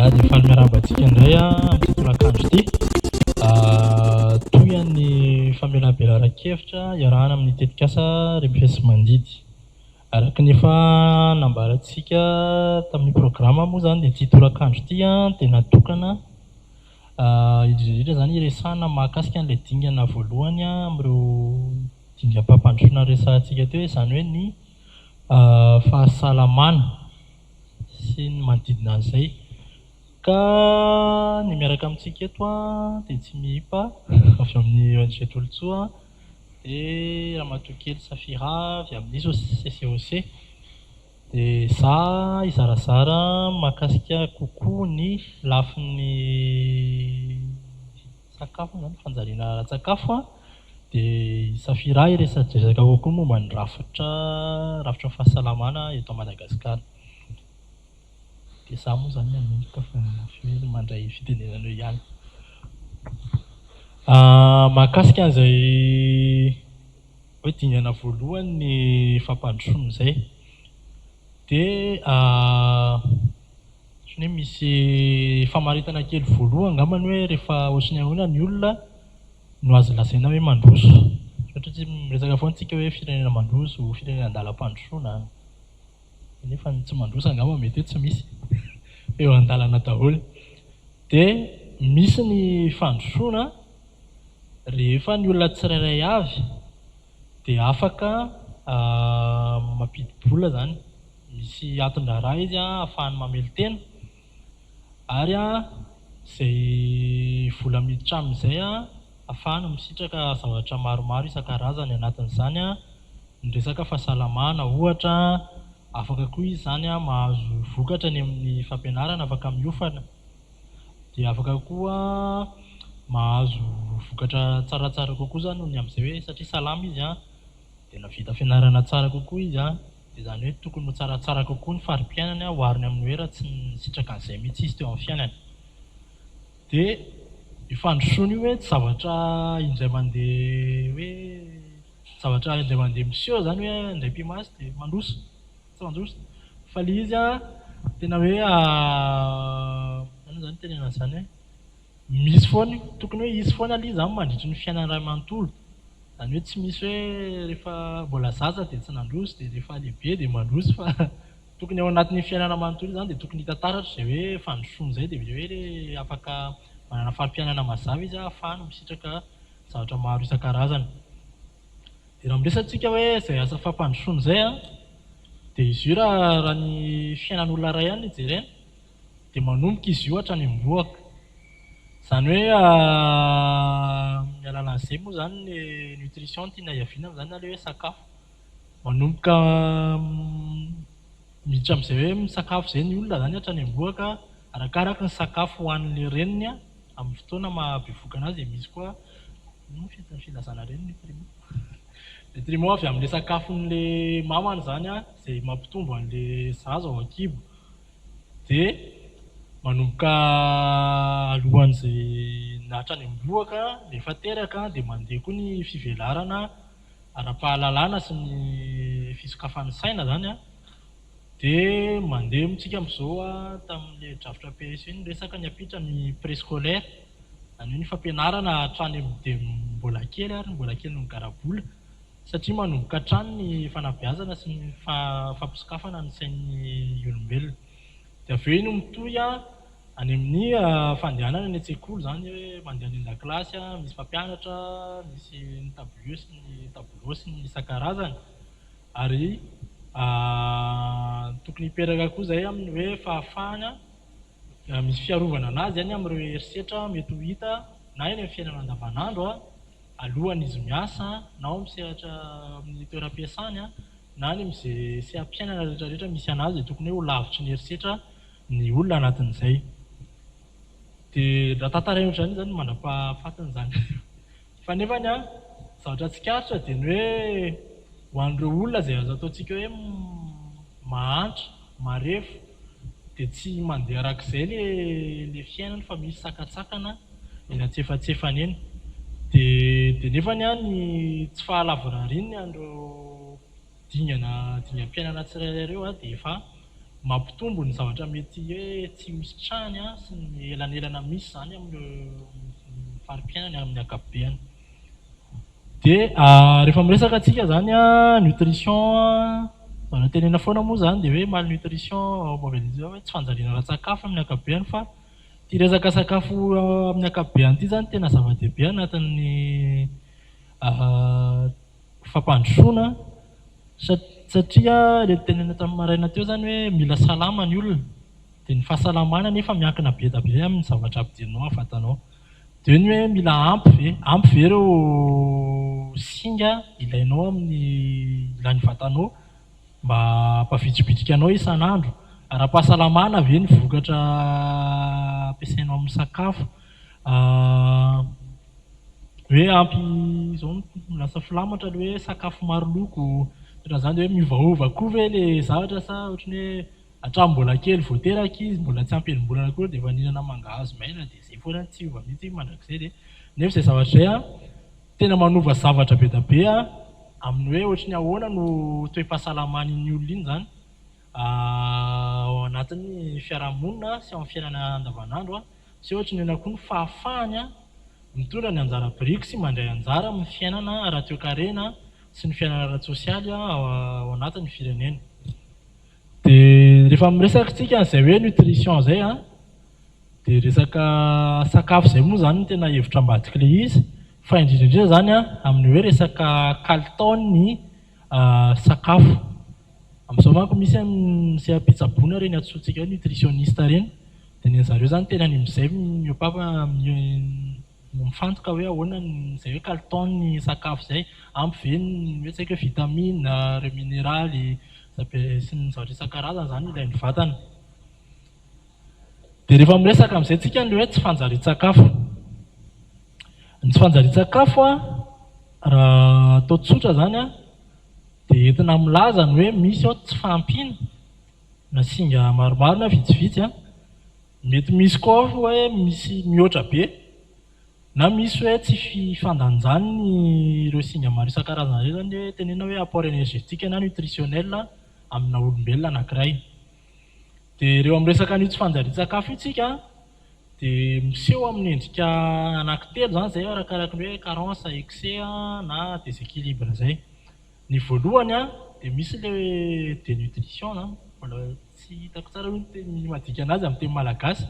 Dia faly miarahaba antsika indray amin'ity tolakandro ity. Tohian'ny famelabelaran-kevitra iarahana amin'ny tetikasa Rempesimandidy. Araka ny efa nambarantsika tamin'ny programa moa izany dia ity tolakandro ity dia natokana indrindra indrindra izany hiresahana mahakasika an'ilay dingana voalohany amin'ireo dingam-pampandrosoana resahantsika teo, izany hoe ny fahasalamana sy ny manodidina an'izay. Ka ny miaraka amintsika eto dia Tsimihipa avy amin'ny ONG Tolotsoa. Dia Ramatoa kely Safira avy amin'ny CCOC. Dia za hizarazara mahakasika kokoa ny lafiny sakafo moa izany, fanjariana ara-tsakafo an. Dia i Safira hiresadresaka kokoa momba ny rafitra, rafitra fahasalamana eto Madagasikara. Dia za moa izany hanomboka fa avy eo mandray fitenenana eo ihany. Mahakasika an'izay hoe dingana voalohany ny fampandrosoana izay dia ohatran'ny hoe misy famaritana kely voalohany angambany hoe rehefa ohatran'ny ahoana ny olona no azo lazaina hoe mandroso. Satria tsy miresaka foana isika hoe firenena mandroso, firenena andalam-pandrosoana. Nefa ny tsy mandroso angamba mety hoe tsy misy fa eo an-dalana daholo. Dia misy ny fandrosoana rehefa ny olona tsirairay avy dia afaka mampidi-bola izany. Misy anton-draharaha izy ahafahany mamelon-tena ary izay vola miditra aminy izay ahafahany misitraka zavatra maromaro isan-karazany. Anatin'izany Ny resaka fahasalamana ohatra, afaka koa izy izany mahazo vokatra any amin'ny fampianarana, afaka miofana, dia afaka koa mahazo vokatra tsaratsara kokoa izany noho ny amin'izay hoe satria salama izy an, dia nahavita fianarana tsara kokoa izy an, dia izany hoe tokony ho tsaratsara kokoa ny fari-piainany oharina amin'ny hoe raha tsy nisitraka an'izay mihitsy izy teo amin'ny fiainany. Dia io fandrosoana io hoe tsy zavatra indray mandeha hoe. Zavatra indray mandeha miseho izany hoe indray pimaso dia mandroso, tsy mandroso. Fa ilay izy an, tena hoe inona izany itenenana an'izany hoe, misy foana io, tokony hoe hisy foana ilay izy izany mandritry ny fiainana iray manontolo. Izany hoe tsy misy hoe rehefa mbola zaza dia tsy nandroso dia rehefa lehibe dia mandroso fa tokony ao anatin'ny fiainana manontolo izany dia tokony hita taratra izay hoe fandrosoana izay dia hoe afaka manana fari-piainana mazava izy ahafahany misitraka zavatra maro isan-karazany. Dia raha miresaka tsika hoe izay asa fampandrosoana izay an, dia izy io raha raha ny fiainan'olona iray ihany no jerena dia manomboka izy io hatrany am-bohoka. Izany hoe amin'ny alalan'izay moa izany ny nutrition no tiana hiaviana amin'izany na ilay hoe sakafo. Manomboka miditra amin'izay hoe misakafo izay ny olona izany hatrany am-bohoka arakaraka ny sakafo hohanin'ilay reniny an. Amin'ny fotoana maha bevohoka anazy dia misy koa inona moa ny filazana ireny nutriments? Nutriments avy amin'ilay sakafon'ilay mamany izany an, izay mampitombo an'ilay zaza ao an-kibo. Dia manomboka alohan'izay hatrany am-bohoka rehefa teraka dia mandeha koa ny fivelarana ara-pahalalana sy ny fisokafan'ny saina izany an. Dia mandeha amintsika amin'izao tamin'ilay drafitra PSE ny resaka ny hampiditra ny préscolaire, izany hoe ny fampianarana hatrany amin'ny dia mbola kely ary mbola kely noho ny garabola satria manomboka hatrany ny fanabeazana sy ny fampisokafana ny sain'ny olombelona. Dia avy eo iny mitohy any amin'ny fandehanana any an-tsekoly izany hoe mandeha any an-dakilasy, misy mpampianatra, misy ny tablier sy ny tableau sy ny isan-karazany. Ary tokony hipetraka koa izay amin'ny hoe fahafahana misy fiarovana anazy izany amin'ireo herisetra mety ho hita na eny amin'ny fiainana andavanandro alohan'izy miasa na ao amin'ny sehatra amin'ny toeram-piasany na any amin'izay seha-piainana rehetra rehetra misy anazy dia tokony hoe ho lavitry ny herisetra ny olona anatin'izay. Dia raha tantaraina ohatr'izany izany mandra-pahafatiny izany. Fa nefany an, zavatra tsikaritra dia ny hoe ho an'ireo olona izay azo ataontsika hoe mahantra, marefo, dia tsy mandeha arak'izay ilay fiainany fa misy sakantsakana eny antsefatsefany eny. Dia dia nefany an, ny tsy fahalavorariany an'ireo dingana dingam-piainana tsirairay ireo an dia efa. Mampitombo ny zavatra mety hoe tsy ho sitrahany sy ny elanelana misy izany amin'ny fari-piainany amin'ny ankapobeny. Dia rehefa miresaka antsika izany nutrition, mbola tenenina foana moa izany dia hoe malnutrition, mauvaise nutrition hoe tsy fanjariana ara-tsakafo amin'ny ankapobeny fa ity resaka sakafo amin'ny ankapobeny ity izany tena zava-dehibe anatin'ny fampandrosoana satria ilay notenenina tamin'ny maraina teo izany hoe mila salama ny olona dia ny fahasalamana anefa miankina be dia be amin'ny zavatra ampidirinao amin'ny vatanao. Dia ny hoe mila ampy ve? Ampy ve ireo singa ilainao amin'ny ilain'ny vatanao mba hampavitribitrika anao isan'andro? Ara-pahasalamana ve ny vokatra ampiasainao amin'ny sakafo? Hoe ampy izao no lasa filamatra ilay hoe sakafo maro loko, ohatran'izany dia hoe miovaova koa ve ilay zavatra sa ohatran'ny hoe hatramin'ny mbola kely vao teraka izy mbola tsy ampy enim-bolana akory dia efa nihinana mangahazo maina dia izay foana tsy hiova mihitsy mandrakizay dia nefa izay zavatra izay an tena manova zavatra be dia be an amin'ny hoe ohatran'ny ahoana no toe-pahasalaman'iny olona iny izany ao anatin'ny fiarahamonina sy ao amin'ny fiainana andavanandro an. Sy ohatry ny ahoana koa ny fahafahany mitondra ny anjara biriky sy mandray anjara amin'ny fiainana ara-toekarena sy ny fiainana ara-tsosialy ao anatin'ny firenena. Dia rehefa miresaka isika an'izay hoe nutrition izay an, dia resaka sakafo izay moa izany no tena hevitra ambadik'ilay izy, fa indrindra indrindra izany an, amin'ny hoe resaka kalitaon'ny sakafo. Amin'izao manko misy ny seha-pitsaboana ireny antsointsika hoe nutritionniste ireny, dia ny an'zareo izany tena any amin'izay miopapa mifantoka hoe ahoana ny izay hoe kalitaon'ny sakafo izay, ampy ve ny hoe tsy haiko hoe vitamine, ireo mineraly sy ny zavatra isan-karazany izany ilain'ny vatana. Dia rehefa miresaka amin'izay tsika ny hoe tsy fanjarian-tsakafo. Ny tsy fanjarian-tsakafo an, raha atao tsotra izany an, dia entina milaza ny hoe misy ao tsy fahampiana na singa maromaro na vitsivitsy an, mety misy koa hoe misy mihoatra be na misy hoe tsy fifandanjan'ny ireo singa maro isan-karazany ireo izany hoe tenenina hoe apport énergétique na nutritionnel amina olombelona anankiray. Dia ireo amin'ny resaka an'io tsy fanjarian-tsakafo io tsika dia miseho amin'ny endrika anankitelo izany izay arakaraky ny hoe carence, excès na déséquilibre izay. Ny voalohany dia misy ilay dénutrition izany, mbola tsy hitako tsara aloha ny teny madika an'azy amin'ny teny malagasy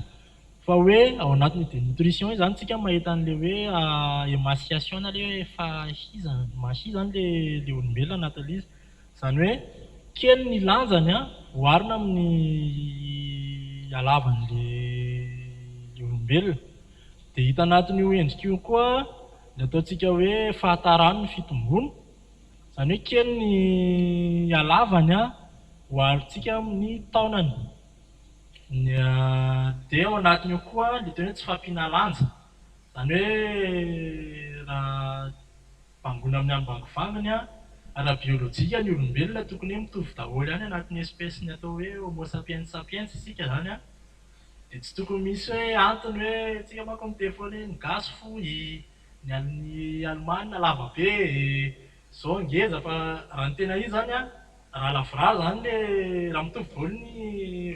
fa hoe ao anatin'io dénutrition io izany tsika mahita an'ilay hoe émaciation na ilay hoe fahizana, mahia izany ilay olombelona anatin'ilay izy. Izany hoe kely ny lanjany oharina amin'ny halavan'ilay olombelona. Dia hita anatin'io endrika io koa ny ataontsika hoe fahataran'ny fitomboana. Izany hoe kely ny halavany oharintsika amin'ny taonany. Dia ao anatin'io koa ny atao hoe tsy fahampiana lanja. Izany hoe raha. Bangoina amin'ny ambangovangony ara-biolojika ny olombelona tokony hoe mitovy daholo ihany anatin'ny espèce ny atao hoe homo sapiens sapiens isika izany an, dia tsy tokony misy hoe antony hoe tsika manko miteny foana hoe ny gasy fohy, ny an'ny alemana lava be, zao ngeza fa raha ny tena izy izany an, raha lavorary izany le raha mitovy daholo ny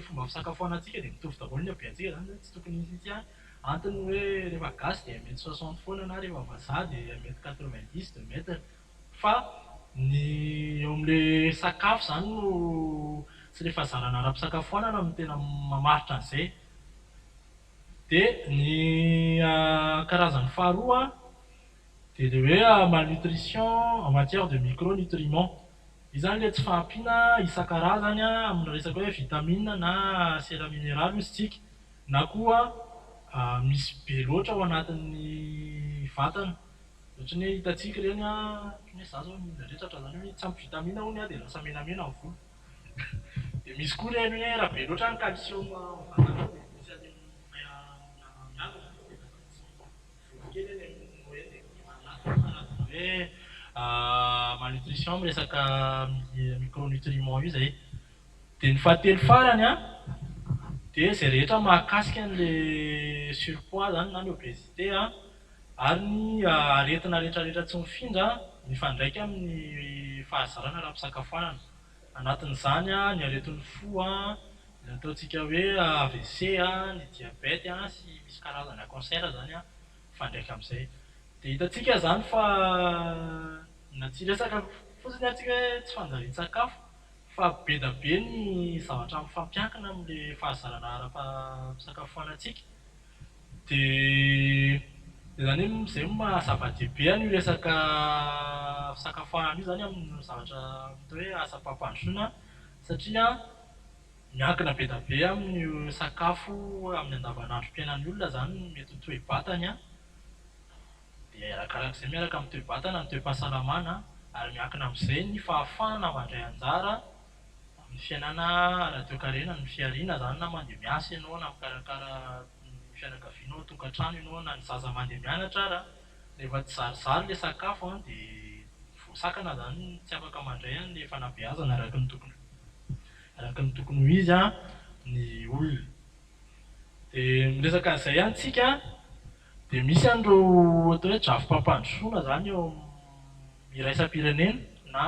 fomba fisakafoanantsika dia mitovy daholo ny habentsika izany, tsy tokony hisy mihitsy an. Antony hoe rehefa gasy dia un mètre soixante foana na rehefa vazaha dia un mètre quatre-vingt-dix, deux mètres. Fa ny eo amin'ilay sakafo izany no sy ilay fahazarana ara-pisakafoanana no tena mamaritra an'izay. Dia ny karazany faharoa dia ilay hoe malnutrition en matière de micronutriments. Io izany ilay tsy fahampiana isan-karazany amin'ny resaka hoe vitamine na sera mineraly hozy tsika. Na koa misy be loatra ao anatin'ny vatana. Ohatran'ny hoe hitantsika ireny an, ohatran'ny hoe za zao mihindrandretratra zany hoe tsy ampy vitamine hono aho dia lasa menamena ny volo. Dia misy koa ireny hoe raha be loatra ny calcium ao amin'ny vatana ao dia misy an'iny miangona dia lasa misy volo kely eny amin'ny hoho eny dia karazana hoe malnutrition amin'ny resaka micronutriments io izay. Dia ny fahatelo farany an, dia izay rehetra mahakasika an'ilay surpoids izany na ny obésité an, ary ny aretina rehetrarehetra tsy mifindra mifandraika amin'ny fahazarana ara-pisakafoanana. Anatin'izany ny aretin'ny fo an, Ny ataontsika hoe AVC, ny diabète sy misy karazana cancer izany mifandraika amin'izay. Dia hitantsika izany fa na tsy hiresaka fotsiny ary tsika hoe tsy fanjarian-tsakafo fa be dia be ny zavatra mifampiankina amin'ilay fahazarana ara-pisakafoanantsika. Dia izany hoe izay no maha zava-dehibe an'io resaka fisakafoanana io izany amin'ny zavatra atao hoe asam-pampandrosoana satria miankina be dia be amin'io sakafo amin'ny andavanandrom-piainan'ny olona izany ny mety ho toe-batany. Dia arakarak'izay miaraka amin'ny toe-batana ny toe-pahasalamana ary miankina amin'izay ny fahafahana mandray anjara amin'ny fiainana ara-toekarena, ny fihariana izany na mandeha miasa ianao na mikarakara ny fianakavianao ao an-tokantrano ianao na ny zaza mandeha mianatra ara, rehefa tsy zarizary ilay sakafo dia voasakana izany tsy afaka mandray an'ilay fanabeazana araka ny tokony araka ny tokony ho izy ny olona. Dia miresaka an'izay ihany tsika. Dia misy an'ireo atao hoe drafi-pampandrosoana izany eo amin'ny iraisam-pirenena na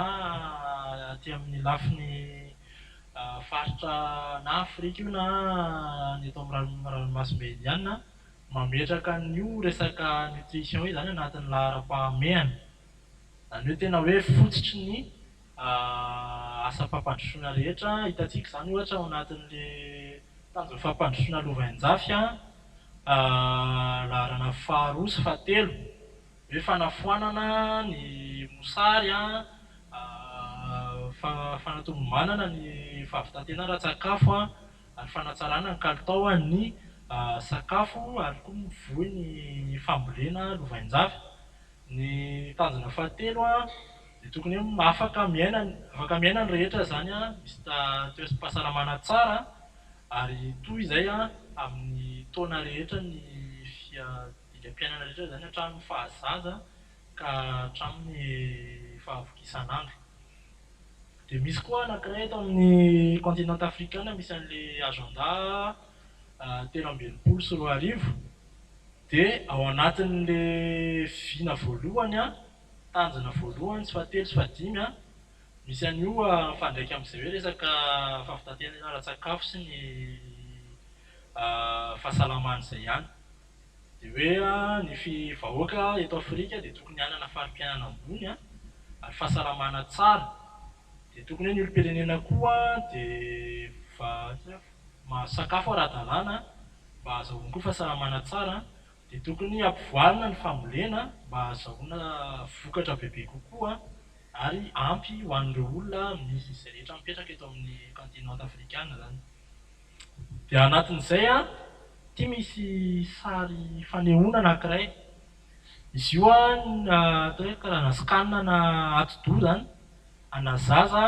aty amin'ny lafiny faritra na Afrika io na ny eto amin'ny ranomasimbe Indiana mametraka an'io resaka nutrition io izany anatin'ny laharam-pahamehana. Izany hoe tena hoe fototry ny asam-pampandrosoana rehetra. Hitantsika izany ohatra ao anatin'ilay tanjon'ny fampandrosoana lovainjafy, laharana faharoa sy fahatelo, hoe fanafoanana ny mosary, fanatombomanana ny fahavitan-tena ara-tsakafo ary fanatsarana ny kalitaon'ny sakafo ary koa mivoy ny fambolena lovainjafy. Ny tanjona fahatelo dia tokony hoe afaka miaina afaka miaina ny rehetra izany, misy toe-pahasalamana tsara ary hitohy izay amin'ny taona rehetra ny dingam-piainana rehetra izany hatramin'ny fahazaza ka hatramin'ny fahavokisan'andro. Dia misy koa anankiray eto amin'ny continent afrikana misy an'ilay agenda 2063. Dia ao anatin'le vina voalohany an, tanjona voalohany sy fahatelo sy fahadimy an, misy an'io mifandraika amin'izay hoe resaka fahavitan-tena ara-tsakafo sy ny fahasalamana izay ihany. Dia hoe ny fi vahoaka eto Afrika dia tokony hanana fari-piainana ambony an, ary fahasalamana tsara. Dia tokony hoe ny olom-pirenena koa dia mahazo sakafo ara-dalàna mba hahazahoany koa fahasalamana tsara dia tokony hampivoarina ny fambolena mba hahazahoana vokatra bebe kokoa ary ampy ho an'ireo olona misy izay rehetra mipetraka eto amin'ny kaontinanta afrikana izany. Dia anatin'izay, ity misy sary fanehoana anankiray. Izy io atao hoe karazana scan na atidoha izany ana zaza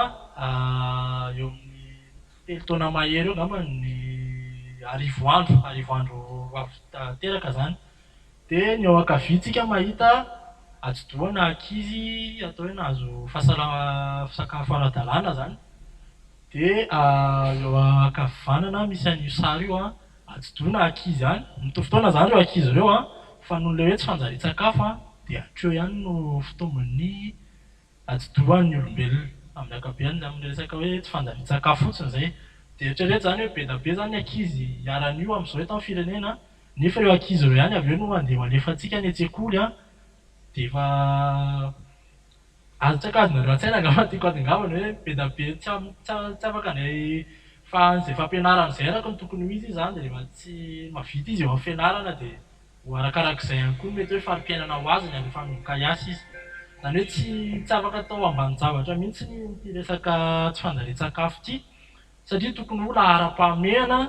eo amin'ny 3 taona mahery eo angamba ny 1000 andro, 1000 andro avy teraka izany. Dia ny eo ankavia tsika mahita atidoha na ankizy atao hoe nahazo fahasalama sakafo ara-dalàna izany. Dia eo ankavanana misy an'io sary io an, atidoha na ankizy ihany. Mitovy taona izany ireo ankizy ireo an, fa noho ilay hoe tsy fanjarian-tsakafo an, dia hatreo ihany no fitombon'ny atidohan'ny olombelona amin'ny ankapobeny amin'ny resaka hoe tsy fanjarian-tsakafo fotsiny izay. Dia eritrereto izany hoe be dia be izany ny ankizy iharan'io amin'izao eto amin'ny firenena nefa ireo ankizy ireo ihany avy eo no andeha ho alefantsika any an-tsekoly an, dia efa azo tsy azonareo an-tsaina angamba ny tiako hatongavana hoe be dia be tsy tsy afaka handray fa izay fampianarana izay araka ny tokony ho izy izany dia rehefa tsy mahavita izy eo amin'ny fianarana dia Ho arakarak'izay ihany koa ny mety hoe fari-piainana ho azony rehefa hanomboka hiasa izy. Izany hoe tsy tsy afaka atao ambanin-javatra mihitsy ity resaka tsy fanjarian-tsakafo ity satria tokony ho laharam-pahamehana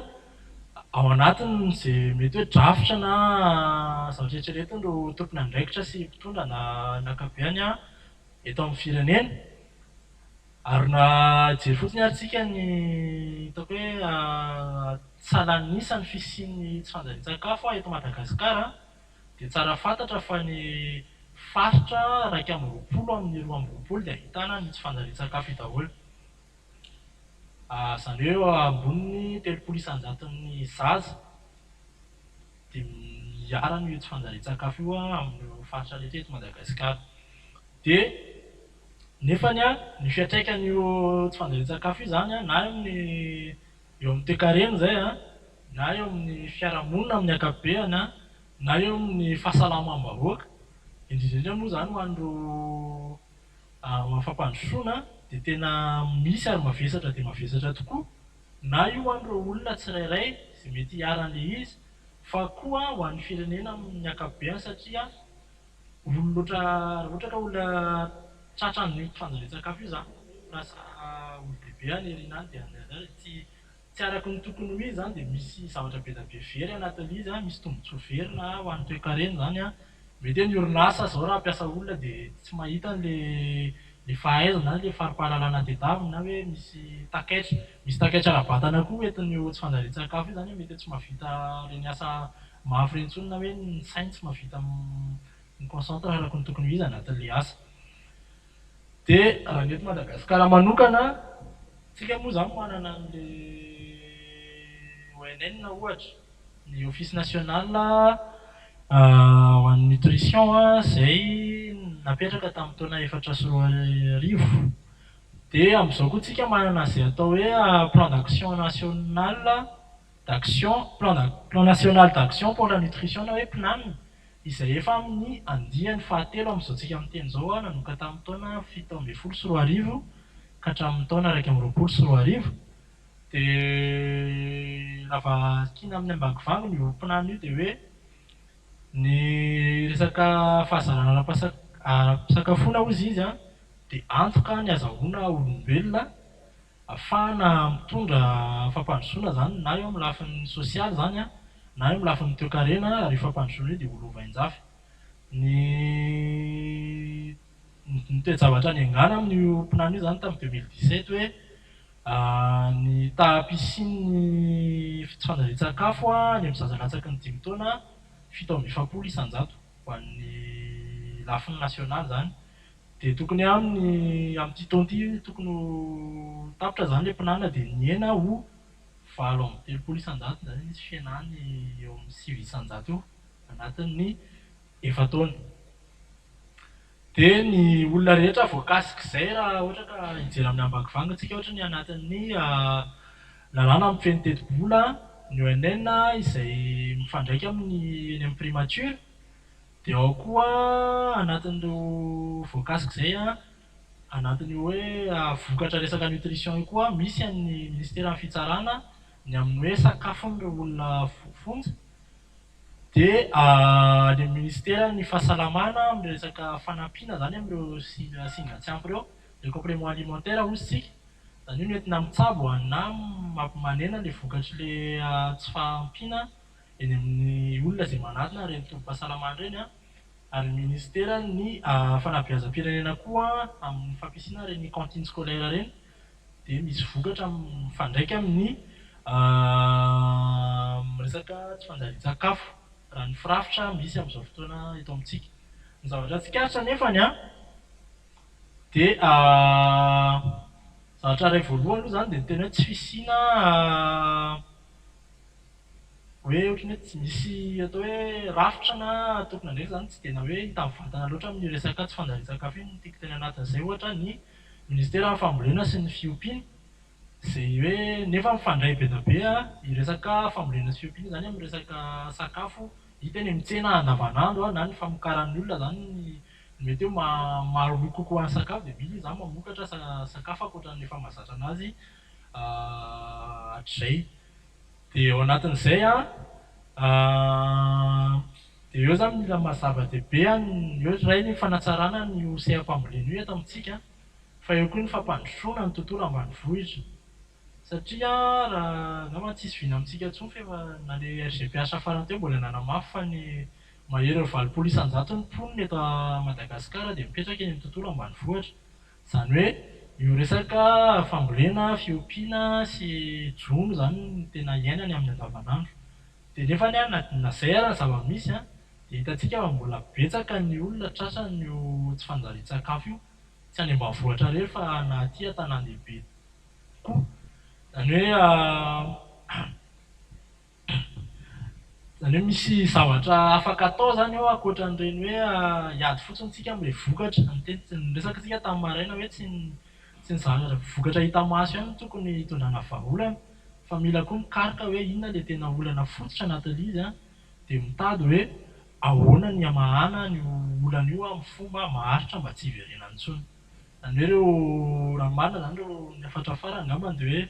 ao anatin'izay mety hoe drafitra na zavatra eritreretin'ireo tompon'andraikitra sy mpitondra na ny ankapobeny eto amin'ny firenena. Ary na hijery fotsiny ary tsika ny hitako hoe salan'isa ny fisian'ny tsy fanjarian-tsakafo eto Madagasikara dia tsara fantatra fa ny faritra 21 amin'ny 22 dia ahitana ny tsy fanjarian-tsakafo io daholo. Izany hoe eo ambonin'ny 30 isan-jaton'ny zaza dia miharan'io tsy fanjarian-tsakafo io amin'ireo faritra rehetra eto Madagasikara. Dia nefany ny fiantraikan'io tsy fanjarian-tsakafo io izany na eo amin'ny Eo amin'ny toekarena izay an, na eo amin'ny fiarahamonina amin'ny ankapobeny an, na eo amin'ny fahasalamam-bahoaka. Indrindra indrindra moa izany ho an'ireo ho an'ny fampandrosoana dia tena misy ary mavesatra dia mavesatra tokoa, na io ho an'ireo olona tsirairay izay mety hiharan'ilay izy fa koa ho an'ny firenena amin'ny ankapobeny satria olona loatra raha ohatra ka olona tratran'io tsy fanjarian-tsakafo io izany lasa olon-dehibe any aoriana any dia tsy tsy araka ny tokony ho izy izany dia misy zavatra be dia be very anatin'ilay izy an, misy tombontsoa very na ho an'ny toekarena izany an, mety hoe ny orinasa izao raha hampiasa olona dia tsy mahita an'ilay ilay fahaizana na ilay fari-pahalalana tedaviny na hoe misy takaitra, misy takaitra ara-batana koa entin'io tsy fanjarian-tsakafo io izany hoe mety hoe tsy mahavita ireny asa mafy ireny intsony na hoe ny sainy tsy mahavita mi-concentre araka ny tokony ho izy anatin'ilay asa. Dia raha ny eto Madagasikara manokana, tsika moa izany manana an'ilay ONN ohatra, ny Office National ho an'ny Nutrition izay napetraka tamin'ny taona 2004. Dia amin'izao koa tsika manana izay atao hoe Plan d'action national d'action, plan national d'action pour la nutrition na hoe PNAN. izay efa amin'ny andiany fahatelo amin'izao tsika miteny izao nanomboka tamin'ny taona 2017 ka hatramin'ny taona 2021 dia raha vakiana amin'ny ambangovangony io mpinana io dia hoe ny resaka fahazarana ara-pisakafoana hozy izy dia antoka ny azahoana olombelona Ahafahana mitondra fampandrosoana izany na eo amin'ny lafiny sosialy izany na eo amin'ny lafiny toekarena ary io fampandrosoana io dia ho lovainjafy. Ny ny toe-javatra niaingàna amin'io mpinana io izany tamin'ny 2017 hoe ny taham-pisian'ny tsy fanjarian-tsakafo any amin'ny zaza latsaky ny dimy taona 47% ho an'ny lafiny nasionaly izany. Dia tokony amin'ny amin'ity taona ity tokony ho tapitra izany ilay mpinana dia nihena ho 38%, izany hoe nisy fihenany eo amin'ny 9% eo anatin'ny efa-taona. Dia ny olona rehetra voakasik'izay raha ohatra ka hijery amin'ny ambangovango isika ohatra ny anatin'ny lalàna mifehy ny tetibola, ny ONN izay mifandraika amin'ny eny amin'ny primature, Dia ao koa anatin'ireo voakasika izay an, anatin'io hoe vokatra resaka nutrition io koa misy an'ny minisiteran'ny fitsarana ny amin'ny hoe sakafon'ireo olona voafonja. Dia any amin'ny minisiteran'ny fahasalamana amin'ny resaka fanampiana izany amin'ireo singa tsy ampy ireo, les compléments alimentaires hozy isika. Izany hoe no entina mitsabo na manena ilay vokatr'ilay tsy fahampiana eny amin'ny olona izay manatona ireny tobim-pahasalamana ireny ary ny ministeran'ny fanabeazam-pirenena koa amin'ny fampiasiana ireny cantine scolaire ireny dia misy vokatra mifandraika amin'ny resaka tsy fanjarian-tsakafo raha ny firafitra misy amin'izao fotoana eto amintsika. Ny zavatra tsikaritra anefany dia zavatra iray voalohany aloha izany dia ny tena hoe tsy fisiana Hoe ohatran'ny hoe tsy misy atao hoe rafitra na tompon'andraikitra izany tsy dia na hoe hita mivantana loatra amin'io resaka tsy fanjarian-tsakafo io no tiako teny anatin'izay ohatra ny minisiteran'ny fambolena sy ny fiompiana izay hoe nefa mifandray be dia be io resaka fambolena sy fiompiana izany amin'ny resaka sakafo hita eny amin'ny tsena andavanandro na ny famokaran'ny olona izany ny mety hoe maro loko kokoa ny sakafo dia mila izy izany mamokatra sakafo ankoatran'ny efa mahazatra an'azy hatrizay. Dia ao anatin'izay an, dia eo izany mila maha zava-dehibe an, eo iray ny fanatsarana an'io seha-pambolena io eto amintsika, fa eo koa ny fampandrosoana ny tontolo ambanivohitra. Satria raha angamba tsisy vina amintsika intsony fa efa na ilay RGPH farany teo mbola nanamafy fa ny mahery eo 80% ny mponina eto Madagasikara dia mipetraka eny amin'ny tontolo ambanivohitra. Izany hoe io resaka fambolena, fiompiana sy jono izany no tena iainany amin'ny andavanandro. Dia nefany an, na izay ara ny zava-misy an, dia hitantsika fa mbola betsaka ny olona tratran'io tsy fanjarian-tsakafo io, tsy any ambanivohitra irery fa na aty an-tanàn-dehibe koa. Izany hoe. Izany hoe misy zavatra afaka atao izany eo ankoatran'ireny hoe hiady fotsiny tsika amin'ilay vokatra. Niteny, niresaka tsika tamin'ny maraina hoe tsy ny tsy ny zavatra vokatra hita maso ihany no tokony hitondrana vahaolana Fa mila koa mikaroka hoe inona ilay tena olana fototra anatin'ilay izy an, dia mitady hoe ahoana ny hamahana an'io olana io amin'ny fomba maharitra mba tsy hiverenany intsony. Izany hoe ireo, raha ny marina izany ireo ny hafatra farany angambany dia hoe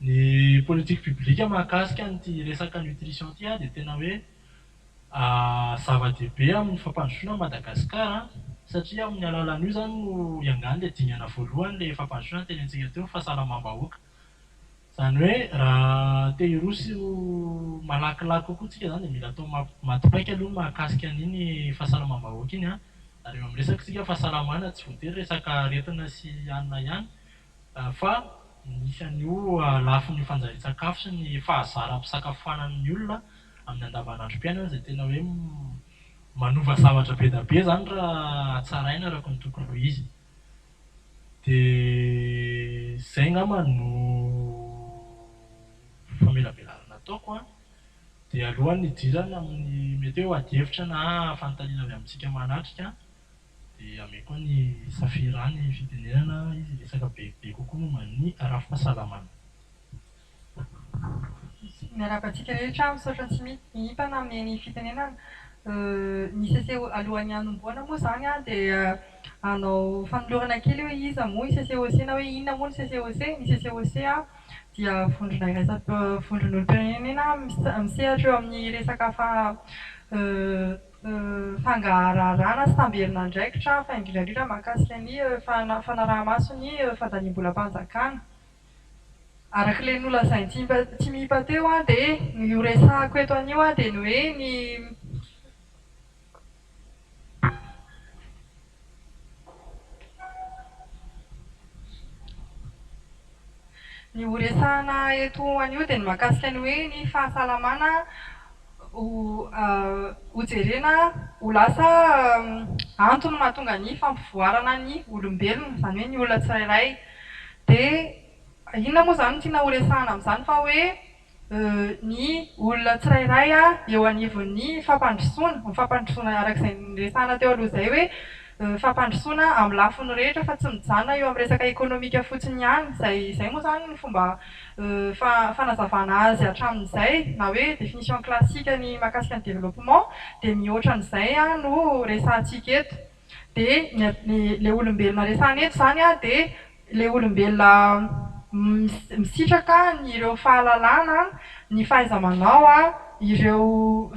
ny politique publique mahakasika an'ity resaka nutrition ity dia tena hoe zava-dehibe amin'ny fampandrosoana an'i Madagasikara satria amin'ny alalan'io izany no iangan'ilay dingana voalohany ilay fampandrosoana notenenintsika teo, ny fahasalamam-bahoaka. Izany hoe raha te hiroso malakilaky kokoa tsika izany dia mila atao maty paika aloha ny mahakasika an'iny fahasalamam-bahoaka iny an! Ary rehefa miresaka isika fahasalamana tsy voatery resaka aretina sy hanina ihany fa misy an'io lafiny fanjarian-tsakafo sy ny fahazaram-pisakafoanan'ny olona amin'ny andavanandrom-piainana izay tena hoe manova zavatra be dia be izany raha hatsaraina araka ny tokony ho izy. Dia izay angamba no famelabelarana ataoko an. Dia alohan'ny hidirana amin'ny mety hoe adihevitra na fanontaniana avy amintsika manatrika dia ameko an'i Safira ny fitenenana, izy hiresaka bebe kokoa momba ny rafi-pahasalamana. Miarahaba antsika rehetra, misaotra an'i Tsimimpana amin'ny fitenenana. Ny CCO alohan'ny hanombohana moa izany dia hanao fanolorana kely hoe iza moa ny CCOC na hoe inona moa ny CCOC. Ny CCOC dia vondrona iraisam vondron'olom-pirenena misehatra eo amin'ny resaka fangaharahana sy tamberin'andraikitra fa indrindra indrindra mahakasika ny fanaraha-maso ny fandaniam-bolam-panjakana. Araka ilay nolazain'i Tsimipa teo dia ny ho resahako eto anio dia ny hoe ny Ny ho resahana eto anio dia ny mahakasika ny hoe ny fahasalamana ho hojerena ho lasa antony mahatonga ny fampivoarana ny olombelona, izany hoe ny olona tsirairay. Dia inona moa izany no tiana horesahana amin'izany fa hoe ny olona tsirairay eo anivon'ny fampandrosoana, ny fampandrosoana araka izay niresahana teo aloha izay hoe fampandrosoana amin'ny lafiny rehetra fa tsy mijanona eo amin'ny resaka ekonomika fotsiny ihany, izay izay moa izany ny fomba fanazavana azy hatramin'izay na hoe définition classique ny mahakasika ny développement dia mihoatra an'izay no resahantsika eto. Dia ny ilay olombelona resahana eto izany dia ilay olombelona misitraka ireo fahalalana, ny fahaiza-manao, ireo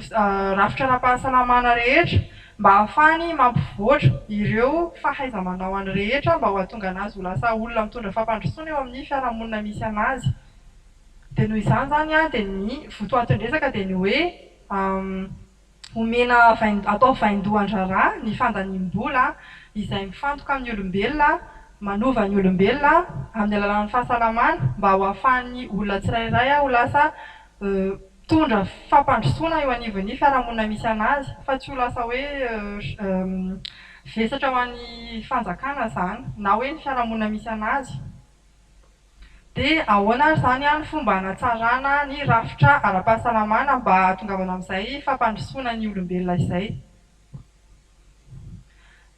rafitra ara-pahasalamana rehetra mba hahafahany mampivoatra ireo fahaiza-manaony rehetra mba ho hahatonga an'azy ho lasa olona mitondra fampandrosoana eo amin'ny fiarahamonina misy an'azy. Dia noho izany izany dia ny votoatin-dresaka dia ny hoe Omena vain, atao vaindohan-draharaha ny fandaniam-bola izay mifantoka amin'ny olombelona, manova ny olombelona amin'ny alalan'ny fahasalamana mba ho ahafahan'ny olona tsirairay ho lasa mpitondra fampandrosoana eo anivon'ny fiarahamonina misy an'azy fa tsy ho lasa hoe vesatra ho an'ny fanjakana izany na hoe ny fiarahamonina misy an'azy. Dia ahoana ary izany ny fomba hanatsarana ny rafitra ara-pahasalamana mba hahatongavana amin'izay fampandrosoana ny olombelona izay?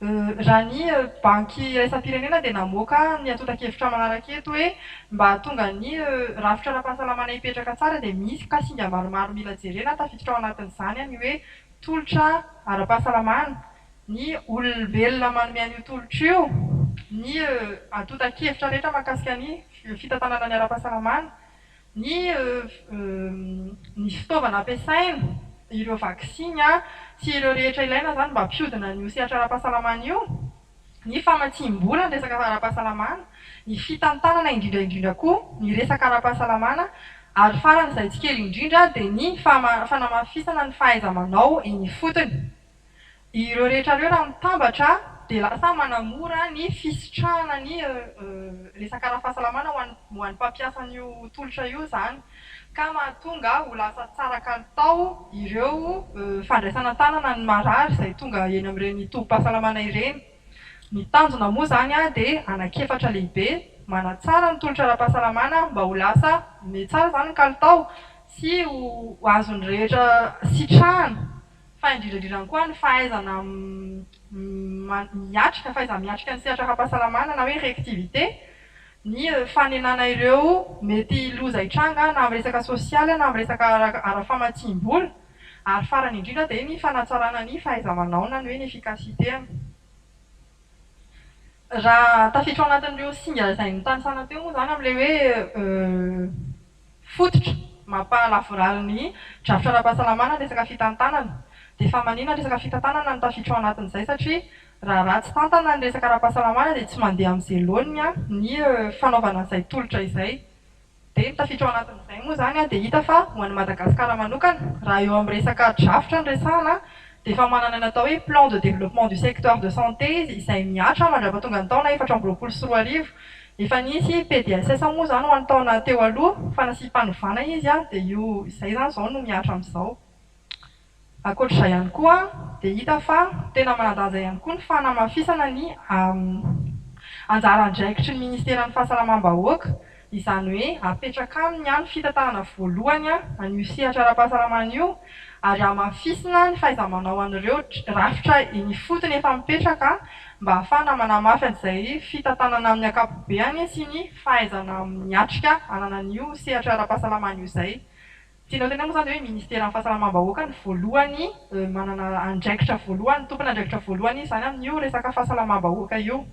Raha ny Banky iraisam-pirenena dia namoaka ny antontan-kevitra manaraka eto hoe mba hahatonga ny rafitra ara-pahasalamana hipetraka tsara dia misy ka singa maromaro mila jerena, tafiditra ao anatin'izany ny hoe tolotra ara-pahasalamana, ny olombelona manome an'io tolotra io, ny antontan-kevitra rehetra mahakasika ny fitantanana ny ara-pahasalamana, ny ny fitaovana ampiasaina, ireo vaksiny sy ireo rehetra ilaina izany mba hampihodina an'io sehatra ara-pahasalamana io, ny famatsiam-bola ny resaka ara-pahasalamana, ny fitantanana indrindra indrindra koa ny resaka ara-pahasalamana ary farany izay tsy kely indrindra dia ny fanamafisana ny fahaiza-manao eny ifotony. Ireo rehetra ireo raha mitambatra dia lasa manamora ny fisitrahana ny resaka ara-pahasalamana ho an'ny ho an'ny mpampiasa an'io tolotra io izany ka mahatonga ho lasa tsara kalitao ireo fandraisana an-tanana ny marary izay tonga eny amin'ireny tobim-pahasalamana ireny. Ny tanjona moa izany dia anankiefatra lehibe, manatsara ny tolotra ara-pahasalamana mba ho lasa mihatsara izany ny kalitao sy ho azon'ny rehetra sitrahana fa indrindra indrindra ihany koa ny fahaizana miatrika, fahaiza-miatrika ny sehatra ara-pahasalamana na hoe réactivité. ny fanenana ireo mety loza hitranga na amin'ny resaka sosialy na amin'ny resaka ara-famatsiam-bola, ary farany indrindra dia ny fanatsarana ny fahaiza-manao na ny hoe ny efficacité. Raha tafiditra ao anatin'ireo singa izay notanisana teo moa izany amin'ilay hoe fototra mampahalavorary ny drafitra ara-pahasalamana ny resaka fitantanana, dia efa maninona ny resaka fitantanana no tafiditra ao anatin'izay satria raha ratsy tantana ny resaka ara-pahasalamana dia tsy mandeha amin'izay laoniny ny fanaovana an'izay tolotra izay. Dia ny tafiditra ao anatin'izay moa izany dia hita fa ho an'i Madagasikara manokana, raha eo amin'ny resaka drafitra no resahana dia efa manana ny atao hoe plan de développement du secteur de santé izy izay mihatra mandrapatonga ny taona 2024. Efa nisy PDSS moa izany ho an'ny taona teo aloha fa nasiam-panovana izy dia io izay izany izao no mihatra amin'izao. Ankoatra izay ihany koa dia hita fa tena manan-danja ihany koa ny fanamafisana ny anjara andraikitry ny ministeran'ny fahasalamam-bahoaka, izany hoe apetraka aminy ny fitantanana voalohany an'io sehatra ara-pahasalamana io ary hamafisina ny fahaiza-manao an'ireo rafitra eny ifotony efa mipetraka mba hahafahana manamafy an'izay fitantanana amin'ny ankapobeany sy ny fahaizana miatrika ananan'io sehatra ara-pahasalamana io izay. Tianao tenenina moa izany dia hoe ministeran'ny fahasalamam-bahoaka no voalohany manana andraikitra voalohany, tompon'andraikitra voalohany izy izany amin'io resaka fahasalamam-bahoaka io.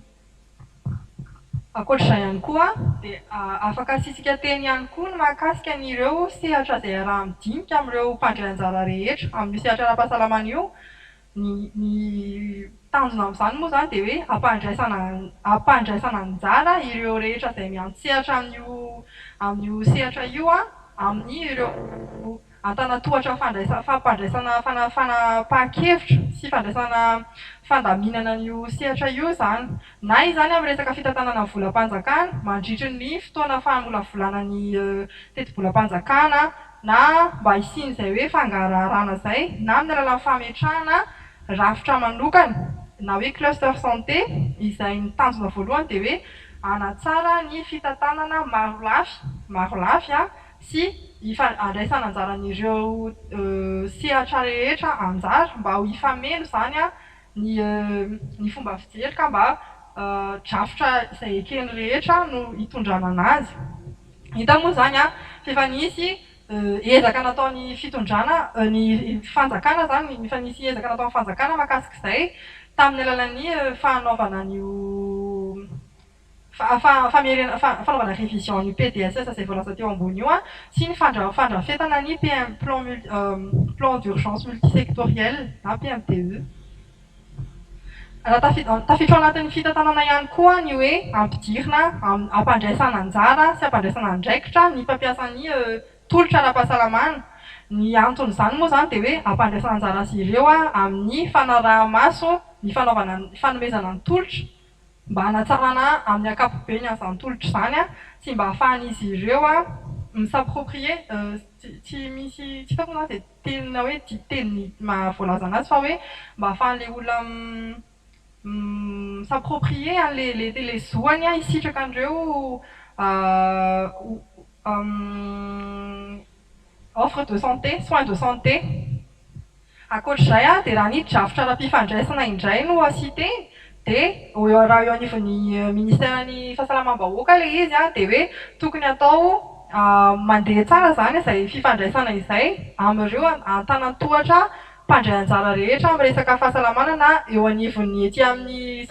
Ankoatra izay ihany koa dia afaka asiantsika teny ihany koa ny mahakasika an'ireo sehatra izay iaraha-midinika amin'ireo mpandray anjara rehetra amin'io sehatra ara-pahasalamana io. Ny ny tanjona amin'izany moa izany dia hoe hampandraisana hampandraisana anjara ireo rehetra izay miantsehatra amin'io amin'io sehatra io amin'ireo antanantohatra fandraisa fampandraisana fana fanapahan-kevitra sy fandraisana fandaminana an'io sehatra io izany. Na izany amin'ny resaka fitantanana ny volam-panjakana mandritry ny fotoana famolavolana ny tetibolam-panjakana na mba hisian'izay hoe fangaraharana izay na amin'ny alalan'ny fametrahana rafitra manokana na hoe cluster santé izay ny tanjona voalohany dia hoe hanatsara ny fitantanana marolafy marolafy sy handraisana anjaran'ireo sehatra rehetra anjara mba ho hifameno izany ny ny fomba fijery ka mba drafitra izay eken'ny rehetra no hitondrana anazy. Hita moa izany fa efa nisy ezaka nataon'ny fitondrana, ny fanjakana izany, efa nisy ezaka nataon'ny fanjakana mahakasika izay tamin'ny alalan'ny fanaovana an'io famerenana, fanaovana révision an'io PDSS izay voalaza teo ambony io sy ny fandrafetana ny PM, plan plan d'urgence multisectoriel na PMDE. Raha tafiditra ao anatin'ny fitantanana ihany koa ny hoe ampidirina, ampandraisana anjara sy ampandraisana andraikitra ny mpampiasa ny tolotra ara-pahasalamana. Ny anton'izany moa izany dia hoe ampandraisana anjara azy ireo amin'ny fanaraha-maso ny fanaovana ny fanomezana ny tolotra mba hanatsarana amin'ny ankapobeny an'izany tolotra izany sy mba hahafahan'izy ireo mi-s'approprier, tsy misy, tsy hitako moa izany izay teny hoe teny mahavoalaza anazy fa hoe mba ahafahan'ilay olona mi-s'approprier an'ilay ilay zoany hisitraka an'ireo offre de santé, soins de santé. Ankoatra izay dia raha ny drafitra ara-pifandraisana indray no asian-teny dia raha eo anivon'ny ministeran'ny fahasalamam-bahoaka ilay izy dia hoe tokony atao mandeha tsara izany izay fifandraisana izay amin'ireo antanan-tohatra mpandray anjara rehetra amin'ny resaka fahasalamana na eo anivon'ny ety amin'ny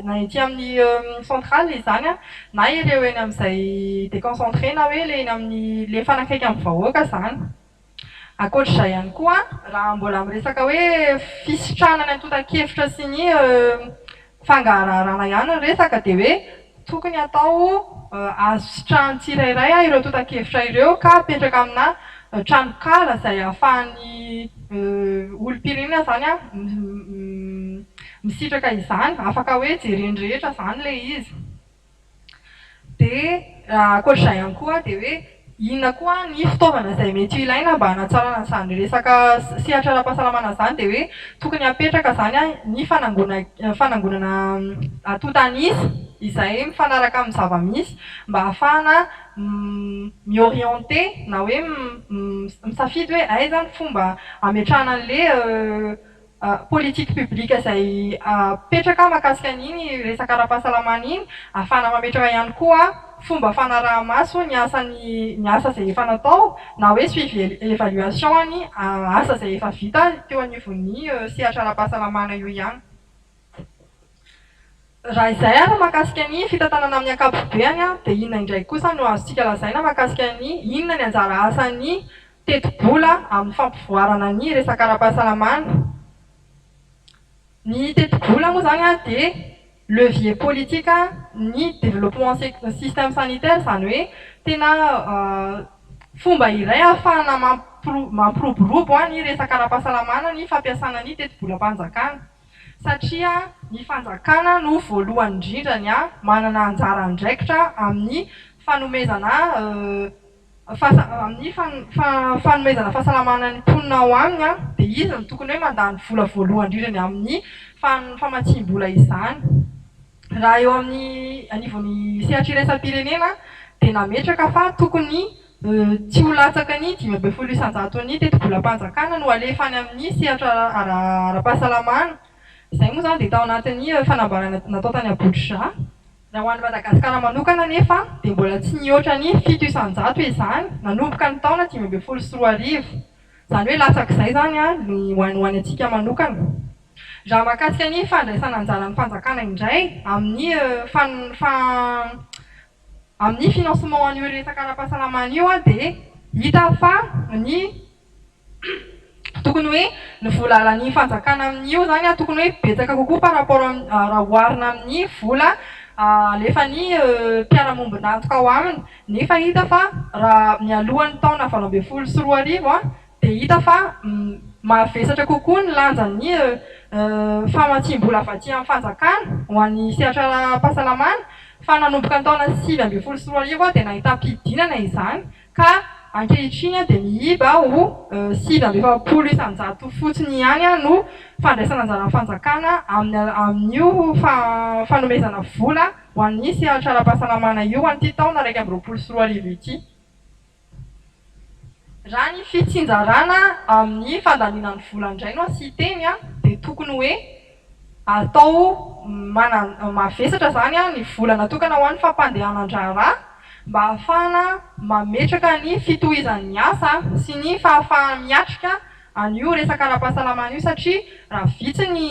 na ety amin'ny centrale izany na ireo eny amin'izay déconcentré na hoe ilay eny amin'ny ilay mifanakaiky amin'ny vahoaka izany. Ankoatra izay ihany koa, raha mbola miresaka hoe fisitrahana ny antontan-kevitra sy ny fangaraharana ihany ny resaka dia hoe tokony hatao azo sitrahan'ny tsirairay ireo antontan-kevitra ireo ka apetraka amina tranonkala izay ahafahan'ny olom-pirenena izany misitraka izany, afaka hoe jeren'ny rehetra izany ilay izy. Dia ankoatra izay ihany koa dia hoe inona koa ny fitaovana izay mety ho ilaina mba hanatsarana an'izany resaka sehatra ara-pahasalamana izany dia hoe tokony hapetraka izany ny fanangona fanangonana antontan'isa izay mifanaraka amin'ny zava-misy mba hahafahana mi-orienter na hoe misafidy hoe aiza ny fomba hametrahana an'ilay Politique publique izay apetraka mahakasika an'iny resaka ara-pahasalamana iny, ahafahana mametraka ihany koa fomba fanaraha-maso ny asan'ny ny asa izay efa natao na hoe suivi et évaluation ny asa izay efa vita teo anivon'ny sehatra ara-pahasalamana io ihany. Raha izay ary mahakasika ny fitantanana amin'ny ankapobeany dia inona indray kosa no azontsika lazaina mahakasika ny inona ny anjara asan'ny tetibola amin'ny fampivoarana ny resaka ara-pahasalamana? Ny tetibola moa izany dia levier politique ny développement système sanitaire, izany hoe tena fomba iray ahafahana mampiroborobo ny resaka ara-pahasalamana ny fampiasana ny tetibolam-panjakana satria ny fanjakana no voalohany indrindra ny manana anjara andraikitra amin'ny fanomezana amin'ny fanomezana fahasalamana ny mponina ao aminy dia izy no tokony hoe mandany vola voalohany indrindra ny amin'ny famatsiam-bola izany. Raha eo amin'ny anivon'ny sehatra iraisam-pirenena dia nametraka fa tokony tsy ho latsaka ny 15% tetibolam-panjakana no alefa any amin'ny sehatra ara-pahasalamana. Izay moa izany dia tao anatin'ny fanambarana natao tany Abuja. Raha ho an'i Madagasikara manokana anefa dia mbola tsy nihoatra ny 7% izany nanomboka ny taona 2015. Izany hoe latsak'izay izany ny ho an'ny ho an'ny antsika manokana. Raha mahakasika ny fandraisana anjaran'ny fanjakana indray amin'ny amin'ny financement an'io resaka ara-pahasalamana io dia hita fa ny Tokony hoe ny vola lanian'ny fanjakana amin'io izany tokony hoe betsaka kokoa par rapport raha oharina amin'ny vola alefan'ny mpiara-mombon'antoka ao aminy. Nefa hita fa raha mialohan'ny taona 2018 dia hita fa mavesatra kokoa ny lanjan'ny famatsiam-bola avy aty amin'ny fanjakana ho an'ny sehatra ara-pahasalamana fa nanomboka ny taona 2019 dia nahitam-pidinana izany Ka ankehitriny dia miiba ho 49% fotsiny ihany no fandraisana anjaran'ny fanjakana amin'io fanomezana vola ho an'ny sehatra ara-pahasalamana io amin'ity taona 2021 ity. Raha ny fitsinjarana amin'ny fandaniana ny vola indray no asian-teny dia tokony hoe atao mavesatra izany ny vola natokana ho an'ny fampandehanan-draharaha mba hahafahana mametraka ny fitohizan'ny asa sy ny fahafaha-miatrika an'io resaka ara-pahasalamana io satria raha vitsy ny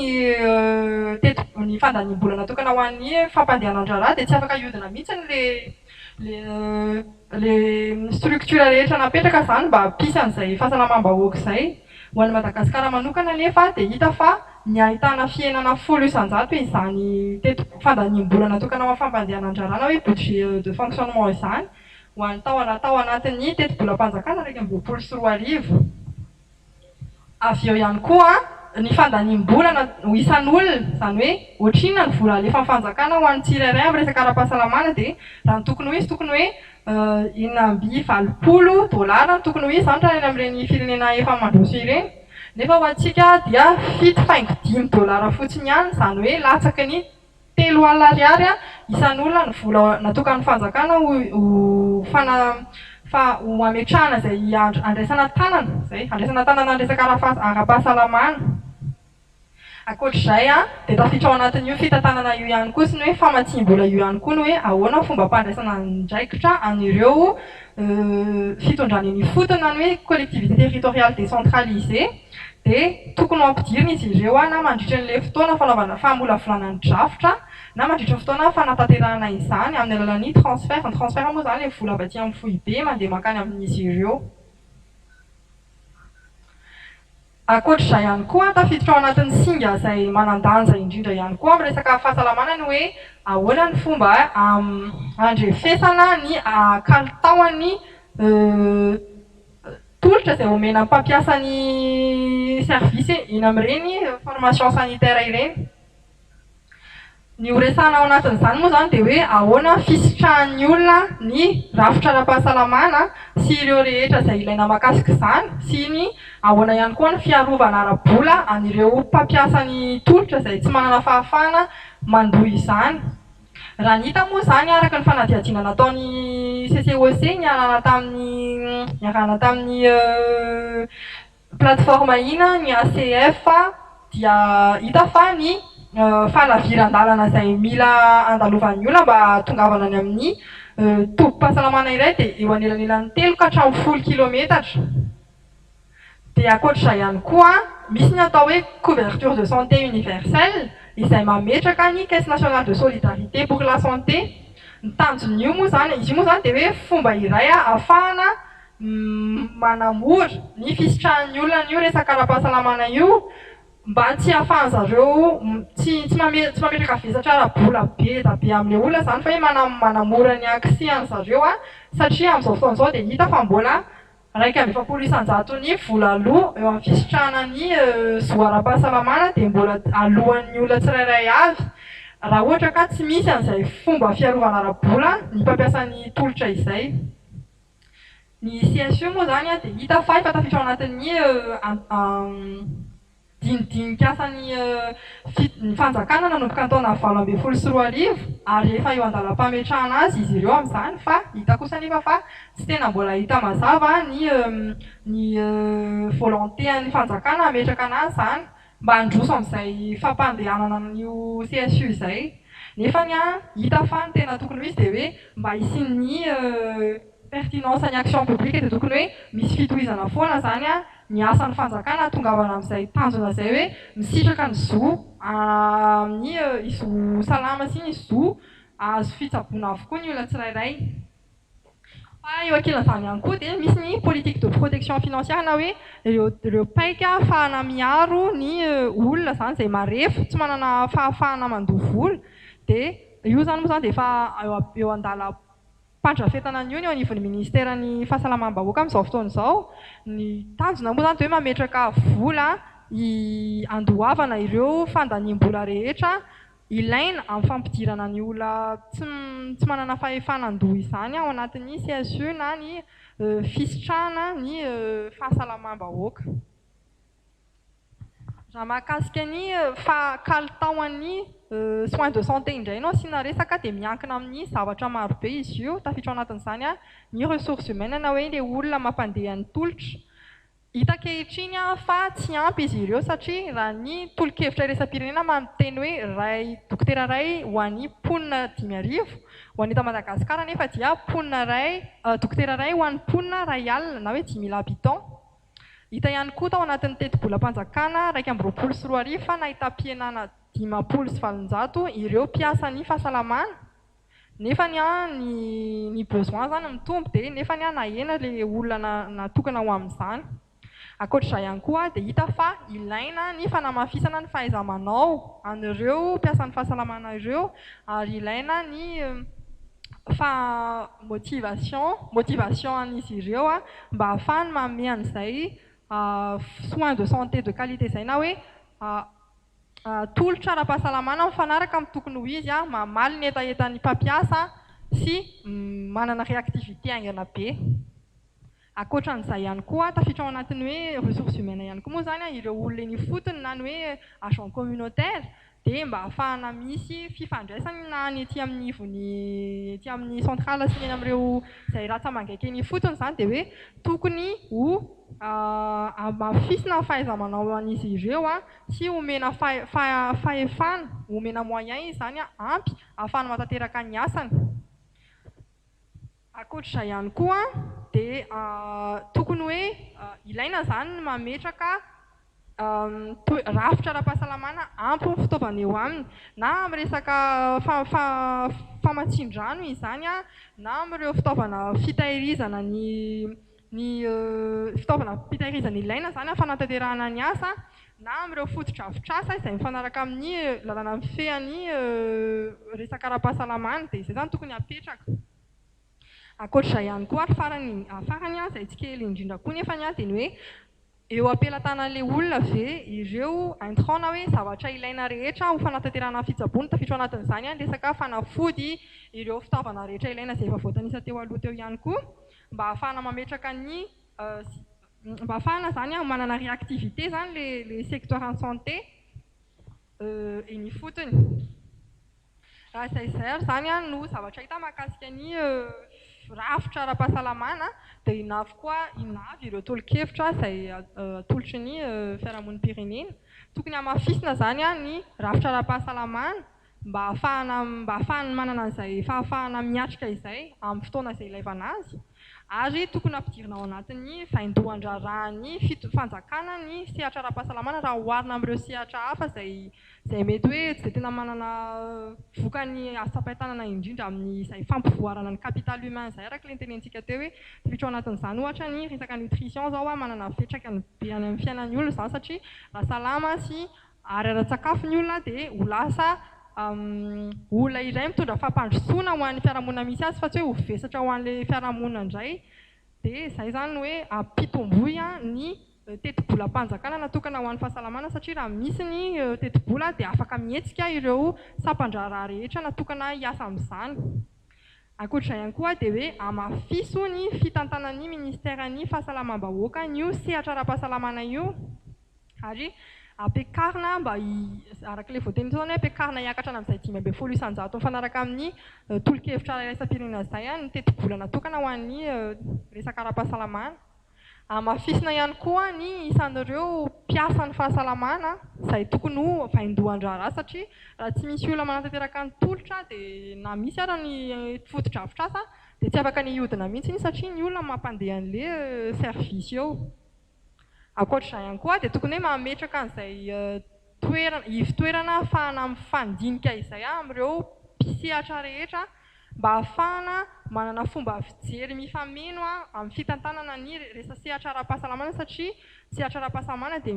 teti- ny fandaniam-bola natokana ho an'ny fampandehanan-draharaha dia tsy afaka hiodina mihitsy le le le structure rehetra napetraka izany mba hampisy an'izay fahasalamam-bahoaka izay. Ho an'i Madagasikara manokana anefa dia hita fa ny ahitana fihenana 10% izany teti- fandaniam-bola natokana ho an'ny fampandehanan-draharaha na hoe budget de fonctionnement izany ho an'ny tao raha tao anatin'ny tetibolam-panjakana 2021. Avy eo ihany koa ny fandaniam-bola ho isan'olona, izany hoe ohatrinona ny vola alefan'ny fanjakana ho an'ny tsirairay amin'ny resaka ara-pahasalamana dia raha ny tokony ho izy tokony hoe 86 dolara no tokony ho izy izany raha any amin'ireny firenena efa mandroso ireny nefa ho antsika dia fito faingo dimy dolara fotsiny ihany, izany hoe latsaky ny 30 ariary isan'olona ny vola natokan'ny fanjakana ho fana fa ho hametrahana izay handraisana tanana izay handraisana tanana ny resaka ara-pahasalamana. Ankoatr'izay dia tafiditra ao anatin'io fitantanana io ihany koa sy ny hoe famatsiam-bola io ihany koa ny hoe ahoana ny fomba ampandraisana andraikitra an'ireo fitondrana eny ifotony na ny hoe collectivité territoriale décentralisée dia tokony ho ampidirina izy ireo na mandritra an'ilay fotoana fanaovana famolavolana ny drafitra na mandritra ny fotoana fanatanterahana izany amin'ny alalan'ny transfert. Ny transfert moa izany ilay vola avy aty amin'ny foibe mandeha mankany amin'izy ireo. Ankoatra izay ihany koa, tafiditra ao anatin'ny singa izay manan-danja indrindra ihany koa amin'ny resaka fahasalamana ny hoe ahoana ny fomba handrefesana ny kalitaon'ny tolotra izay omena ny mpampiasa ny service eny amin'ireny formation sanitaire ireny. Ny ho resahana ao anatin'izany moa izany dia hoe ahoana ny fisitrahan'ny olona ny rafitra ara-pahasalamana sy ireo rehetra izay ilaina mahakasika izany sy ny ahoana ihany koa ny fiarovana ara-bola an'ireo mpampiasa ny tolotra izay tsy manana fahafahana mandoa izany. Raha ny hita moa izany araka ny fanadihadiana nataon'ny CCOC niarahana tamin'ny niarahana tamin'ny Plateforme ina ny ACF dia hita fa ny fahalaviran-dalana izay mila andalovan'ny olona mba hahatongavana any amin'ny tobim-pahasalamana iray dia eo anelanelan'ny 3 ka hatramin'ny 10 kilometatra. Dia ankoatr'izay ihany koa, misy ny atao hoe couverture de santé universelle izay mametraka ny Caisse nationale de solidarité pour la santé. Ny tanjon'io moa izany, izy io moa izany dia hoe fomba iray ahafahana manamora ny fisitrahan'ny olona an'io resaka ara-pahasalamana io mba tsy ahafahan-zareo tsy tsy mame tsy mametraka vesatra ara-bola be da be amin'ilay olona izany fa hoe manamora ny accès an'zareo satria amin'izao fotoana izao dia hita fa mbola 41% ny vola aloa eo amin'ny fisitrahana ny zo ara-pahasalamana dia mbola aloan'ny olona tsirairay avy raha ohatra ka tsy misy an'izay fomba fiarovana ara-bola ny mpampiasa ny tolotra izay. Ny CSU moa izany dia hita fa efa tafiditra ao anatin'ny dinidinikasan'ny ny fanjakana nanomboka ny taona 2018 ary efa eo an-dalam-pametrahana azy izy ireo amin'izany fa hita kosa anefa fa tsy tena mbola hita mazava ny ny volonté an'ny fanjakana hametraka anazy izany mba handroso amin'izay fampandehanana an'io CSU izay. Nefa ny hita fa ny tena tokony ho izy dia hoe mba hisian'ny pertinence ny action publique dia tokony hoe misy fitohizana foana izany ny asan'ny fanjakana hahatongavana amin'izay tanjona izay hoe misitraka ny zo amin'ny zo salama sy ny zo hahazo fitsaboana avokoa ny olona tsirairay. Fa eo ankilan'izany ihany koa dia misy ny politique de protection financière na hoe ireo paika ahafahana miaro ny olona izany izay marefo, tsy manana fahafahana mandoa vola dia io izany moa izany dia efa eo an-dalam-pandrafetana an'io ny eo anivon'ny ministeran'ny fahasalamam-bahoaka amin'izao fotoana izao. Ny tanjona moa izany dia hoe mametraka vola handoavana ireo fandaniam-bola rehetra ilaina amin'ny fampidirana ny olona tsy tsy manana fahefana handoa izany ao anatin'ny CSU na ny fisitrahana ny fahasalamam-bahoaka. Raha mahakasika ny kalitaon'ny soins de santé indray no asiana resaka dia miankina amin'ny zavatra marobe izy io, tafiditra ao anatin'izany ny ressources humaines na hoe ilay olona mampandeha ny tolotra. Hita ankehitriny fa tsy ampy izy ireo satria raha ny tolo-kevitra iraisam-pirenena miteny hoe iray dokotera iray ho an'ny mponina 5000, ho an'ny eto Madagasikara nefa dia mponina iray dokotera iray ho an'ny mponina 1000 na hoe 5000 habitants. Hita ihany koa tao anatin'ny tetibolam-panjakana 2021 fa nahitam-pihenana 850 ireo mpiasan'ny fahasalamana nefa ny ny besoin izany mitombo dia nefa nahena ilay olona natokana ho amin'izany. Ankoatr'izay ihany koa dia hita fa ilaina ny fanamafisana ny fahaiza-manao an'ireo mpiasan'ny fahasalamana ireo ary ilaina ny fa motivation motivation an'izy ireo mba ahafahany manome an'izay soins de santé de qualité izay na hoe tolotra ara-pahasalamana mifanaraka amin'ny tokony ho izy, mamaly ny hetahetan'ny mpampiasa sy manana réactivité haingana be. Ankoatran'izay ihany koa, tafiditra ao anatin'ny hoe ressources humaines ihany koa moa izany ireo olona eny ifotony na ny hoe agent communautaire dia mba ahafahana misy fifandraisana na ny ety amin'ny ivon'ny ety amin'ny centrale sy ny eny amin'ireo izay ratsa-mangaika eny ifotony izany dia hoe tokony ho hamafisina ny fahaiza-manao an'izy ireo sy omena fahefana, omena moyen izany ampy ahafahana manatanteraka ny asany. Ankoatr'izay ihany koa dia tokony hoe ilaina izany ny mametraka rafitra ara-pahasalamana ampy ny fitaovana eo aminy na amin'ny resaka famatsian-drano izany na amin'ireo fitaovana fitahirizana ny ny fitaovana fitahirizana ilaina izany amin'ny fanatanterahana ny asa na amin'ireo fotodrafitrasa izay mifanaraka amin'ny lalàna mifehy ny resaka ara-pahasalamana dia izay izany tokony hapetraka. Ankoatr'izay ihany koa ary farany farany izay tsy kely indrindra koa nefa dia ny hoe eo am-pelatanan'ilay olona ve ireo intrants na hoe zavatra ilaina rehetra ho fanatanterahana ny fitsaboana, tafiditra ao anatin'izany ny resaka fanafody, ireo fitaovana rehetra ilaina izay efa voatanisa teo aloha teo ihany koa mba ahafahana mametraka ny mba ahafahana izany manana réactivité izany ilay secteur en santé eny ifotony. Raha izay izay ary izany no zavatra hita mahakasika ny rafitra ara-pahasalamana dia inona avy koa inona avy ireo tolo-kevitra izay atolotry ny fiarahamonim-pirenena. Tokony hamafisina izany ny rafitra ara-pahasalamana mba hahafahana mba hahafahany manana an'izay fahafahana miatrika izay amin'ny fotoana izay ilaivana azy ary tokony hampidirina ao anatin'ny vaindohan-draharahan'ny fito fanjakana ny sehatra ara-pahasalamana raha oharina amin'ireo sehatra hafa izay izay mety hoe tsy dia tena manana vokany azo tsapain-tanana indrindra amin'izay fampivoarana ny capital humain izay araka ilay notenenintsika teo hoe tafiditra ao anatin'izany ohatra ny resaka nutrition izao manana fiantraikany be any amin'ny fiainan'ny olona izany satria raha salama sy ary ara-tsakafo ny olona dia ho lasa olona iray mitondra fampandrosoana ho an'ny fiarahamonina misy azy fa tsy hoe ho vesatra ho an'ilay fiarahamonina indray. Dia izay izany no hoe ampitomboy ny tetibolam-panjakana natokana ho an'ny fahasalamana satria raha misy ny tetibola dia afaka mihetsika ireo sampan-draharaha rehetra natokana hiasa amin'izany. Ankoatra izay ihany koa dia hoe hamafiso ny fitantanan'ny minisiteran'ny fahasalamam-bahoaka an'io sehatra ara-pahasalamana io. Ary ampiakarina mba araka ilay voateny teo izany hoe ampiakarina hiakatra any amin'izay 15% mifanaraka amin'ny tolo-kevitra iraisam-pirenena izay ny tetibola natokana ho an'ny resaka ara-pahasalamana. Hamafisina ihany koa ny isan'ireo mpiasan'ny fahasalamana izay tokony ho vaindohan-draharaha satria raha tsy misy olona manatanteraka ny tolotra dia na misy ara ny fotodrafitrasa dia tsy afaka ny hihodina mihitsy iny satria ny olona mampandeha an'ilay service eo. Ankoatra izay ihany koa dia tokony hoe mametraka an'izay toerana, ivon-toerana ahafahana mifandinika izay amin'ireo mpisehatra rehetra mba ahafahana manana fomba fijery mifameno amin'ny fitantanana ny resa-sehatra ara-pahasalamana satria sehatra ara-pahasalamana dia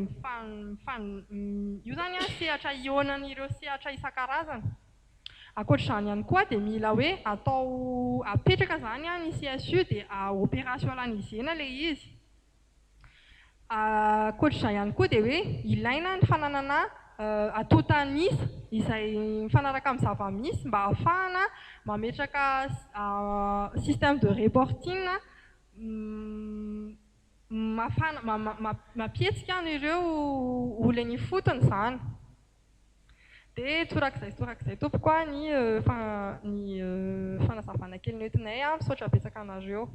io izany sehatra ihaonan'ireo sehatra isan-karazany. Ankoatra izany ihany koa dia mila hoe atao apetraka izany ny CSU dia opérationnaliser-na ilay izy. Ankoatra izay ihany koa dia hoe ilaina ny fananana antontan'isa izay mifanaraka amin'ny zava-misy mba hahafahana mametraka système de reporting mahafahana mampihetsika an'ireo olona eny ifotony izany. Dia torak'izay sy torak'izay tompoko ny fanazavana kely noentinay, misaotra betsaka anareo.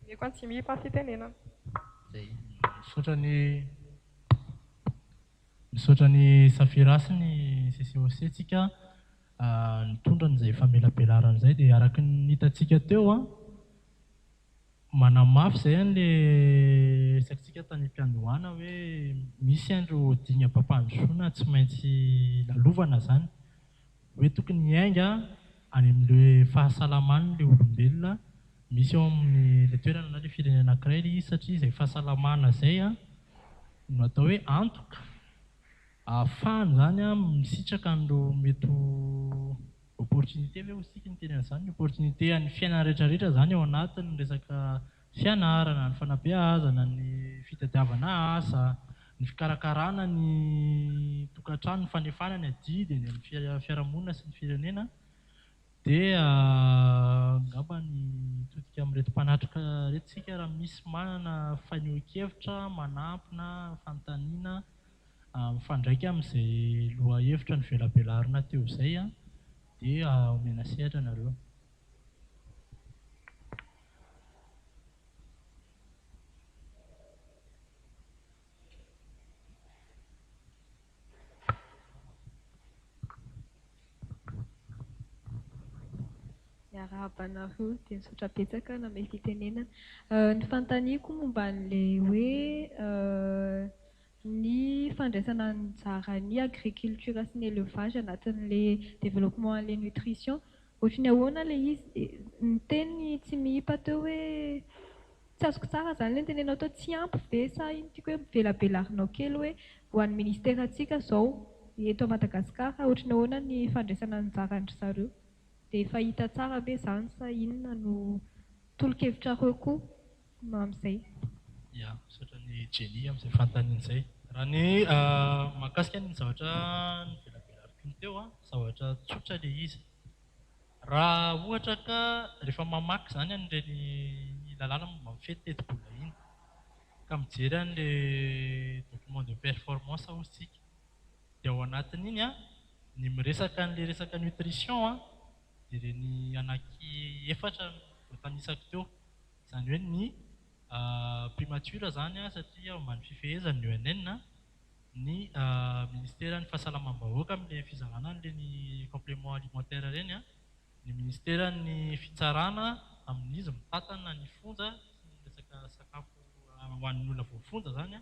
Omeko an'i Tsimipa fitenenana. Zay. Misaotra ny Misaotra an'i Safira sy ny CCOC tsika nitondra an'izay famelabelarana izay dia araka ny hitantsika teo an, manamafy izay an'le resakitsika tany am-piandohana hoe misy an'ireo dingam-pampandrosoana tsy maintsy lalovana izany. Hoe tokony hiainga any amin'ilay fahasalaman'ilay olombelona misy eo amin'ilay toerana na ilay firenena anankiray ilay izy satria izay fahasalamana izay no atao hoe antoka ahafahana izany misitraka an'ireo mety ho opportunité ve hoy isika ny miteny an'izany, ny opportunité an'ny fiainana rehetra rehetra izany ao anatin'ny resaka fianarana, ny fanabeazana, ny fitadiavana asa, ny fikarakarana ny tokantrano, ny fanefana ny adidy eny amin'ny fiarahamonina sy ny firenena dia angamba ny hitodika amin'ireto mpanatrika ireto isika raha misy manana fanehoan-kevitra manampy na fanontaniana mifandraika amin'izay lohahevitra novelabelarina teo izay dia omena sehatra nareo. Miarahaba anareo dia misaotra betsaka nanome fitenenana. Ny fanontaniako momba an'ilay hoe ny fandraisana anjara ny agriculture sy ny élevage anatin'ilay développement an'ilay nutrition. Ohatry ny ahoana ilay izy? Niteny tsy miipa teo hoe tsy azoko tsara izany ilay notenenao teo, tsy ampy ve sa ino tiako hoe velabelarinao kely hoe ho an'ny ministerantsika izao eto Madagasikara ohatry ny ahoana ny fandraisana anjaran-dry zareo? Dia efa hita tsara ve izany sa inona no tolo-kevitrareo koa amin'izay? Ya, misaotra an'i Jenny amin'izay fanontaniana izay. Raha ny mahakasika ny zavatra novelabelariko iny teo, zavatra tsotra ilay izy. Raha ohatra ka rehefa mamaky izany an'ireny lalàna momba ny mifehy tetibola iny, ka mijery an'ilay document de performance hozy tsika, dia ao anatin'iny ny miresaka an'ilay resaka nutrition dia ireny anaky efatra voatanisako teo. Izany hoe ny primature izany satria ao ambany fifehezany ny ENN. ny ministeran'ny fahasalamam-bahoaka amin'ilay fizarana an'ireny complément alimentaire ireny, ny ministeran'ny fitsarana amin'izy mitantana ny fonja sy ny resaka sakafo ho an'ny olona voafonja izany,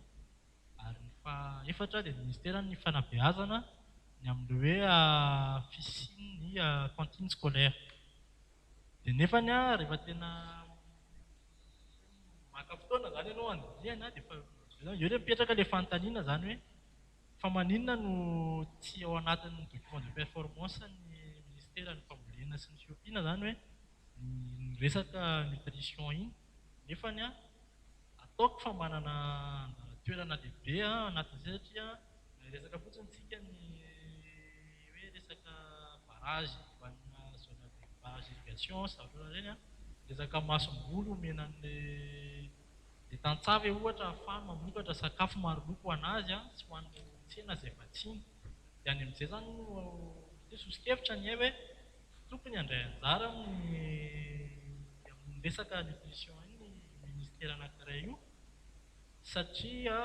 ary ny fahaefatra dia ny ministeran'ny fanabeazana ny amin'ilay hoe fisian'ny cantine scolaire. Dia nefany rehefa tena maka fotoana izany ianao handinihana dia efa eo ilay mipetraka ilay fanontaniana izany hoe fa maninona no tsy ao anatin'ny document de performance ny ministeran'ny fambolena sy ny fiompiana izany hoe ny resaka nutrition iny, nefany ataoko fa manana anjara toerana lehibe anatin'izay satria resaka fotsiny tsika ny hoe resaka barrage ho an'ny zone de barrage irrigation sy zavatra ohatran'ireny, resaka masomboly omena an'ilay tantsaha ve ohatra ahafahany mamokatra sakafo maro loko ho an'azy sy ho an'ny tsena izay vatsiany. Dia any amin'izay izany no mety hoe soso-kevitra ny hay hoe tokony handray anjara amin'ny amin'ny resaka nutrition iny ny ministera anankiray io satria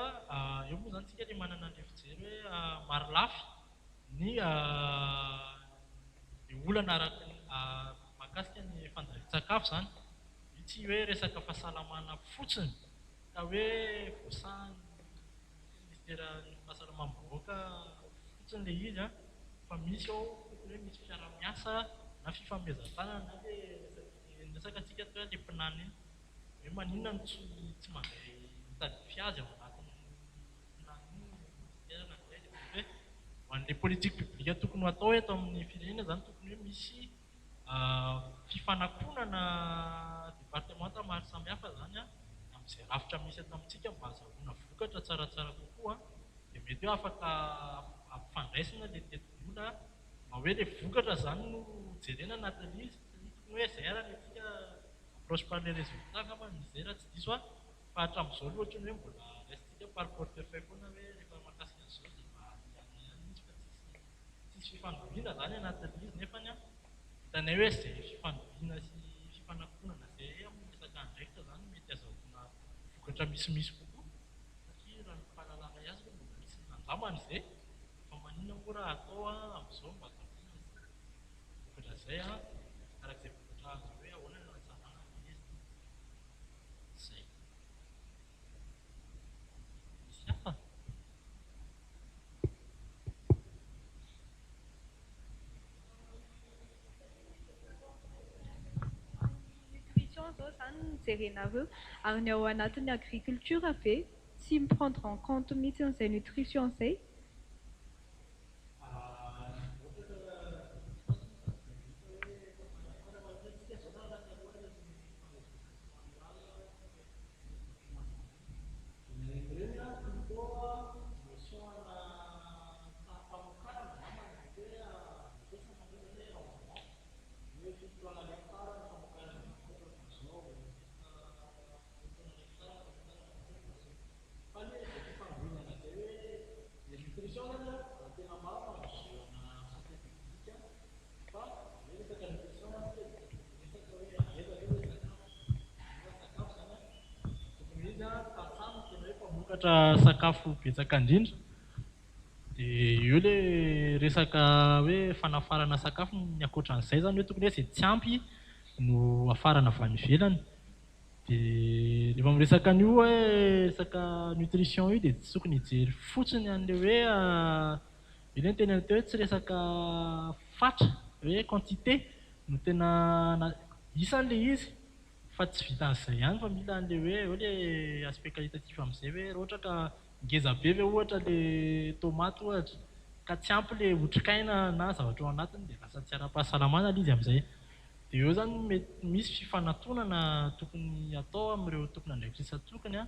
eo moa izany tsika ilay manana an'ilay fijery hoe marolafy ny ny olana araka ny mahakasika ny fanjarian-tsakafo izany. Io tsy hoe resaka fahasalamana fotsiny ka hoe voasahan'ny ministeran'ny fahasalamam-bahoaka fotsiny ilay izy fa misy ao tokony hoe misy fiaraha-miasa na fifanomezan-tanana na ilay resaka antsika toa ilay mpinana iny hoe maninona no tsy tsy mandray mitadify azy ao anatin'ny mpinana iny ny ministera anankiray dia mety hoe ho an'ilay politique publique tokony ho atao eto amin'ny firenena izany tokony hoe misy fifanakonana departemanta maro samihafa izany amin'izay rafitra misy eto amintsika mba hahazahoana vokatra tsaratsara kokoa, dia mety hoe afaka ampifandraisina ilay tetibola mba hoe ilay vokatra izany no jerena anatin'ilay izy, satria tokony hoe izay ary ny antsika approche par les résultats angamba izay raha tsy diso aho, fa hatramin'izao aloha ohatran'ny hoe mbola raisintsika par portefeuille foana hoe rehefa mahakasika an'izao dia mba mianina ihany izy fa tsisy tsisy fifandrohiana izany anatin'ilay izy nefany hitanay hoe izay fifandrohiana sy fifanakonana izay amin'ny resaka andraikitra izany mety azahoana vokatra misimisy kokoa satria raha ny fahalalanay azy aloha mbola tsy nandramana izay fa maninona moa raha atao amin'izao mba azahoana izay vokatra izay araka izay vokatra azo hoe ahoana no hanatsarana ilay izy izay. Misy hafa? Nutrition zao zany no jerenareo ary ny ao anatin'ny agriculture ve tsy mi-prendre en compte mihitsy an'izay nutrition izay? Mpamokatra sakafo betsaka indrindra dia eo ilay resaka hoe fanafarana sakafo ny ankoatran'izay izany hoe tokony hoe izay tsy ampy no hafarana avy any ivelany. Dia rehefa miresaka an'io hoe resaka nutrition io dia tsy tokony hijery fotsiny an'ilay hoe io ilay nitenenana teo hoe tsy resaka fatra hoe quantité no tena isany ilay izy fa tsy vitan'izay ihany fa mila an'ilay hoe eo ilay aspect qualitatif amin'izay hoe raha ohatra ka ngeza be ve ohatra ilay tomate ohatra ka tsy ampy ilay otrikaina na zavatra ao anatiny dia lasa tsy ara-pahasalamana ilay izy amin'izay. Dia eo izany mety misy fifanatonana tokony atao amin'ireo tompon'andraikitra isan-tokony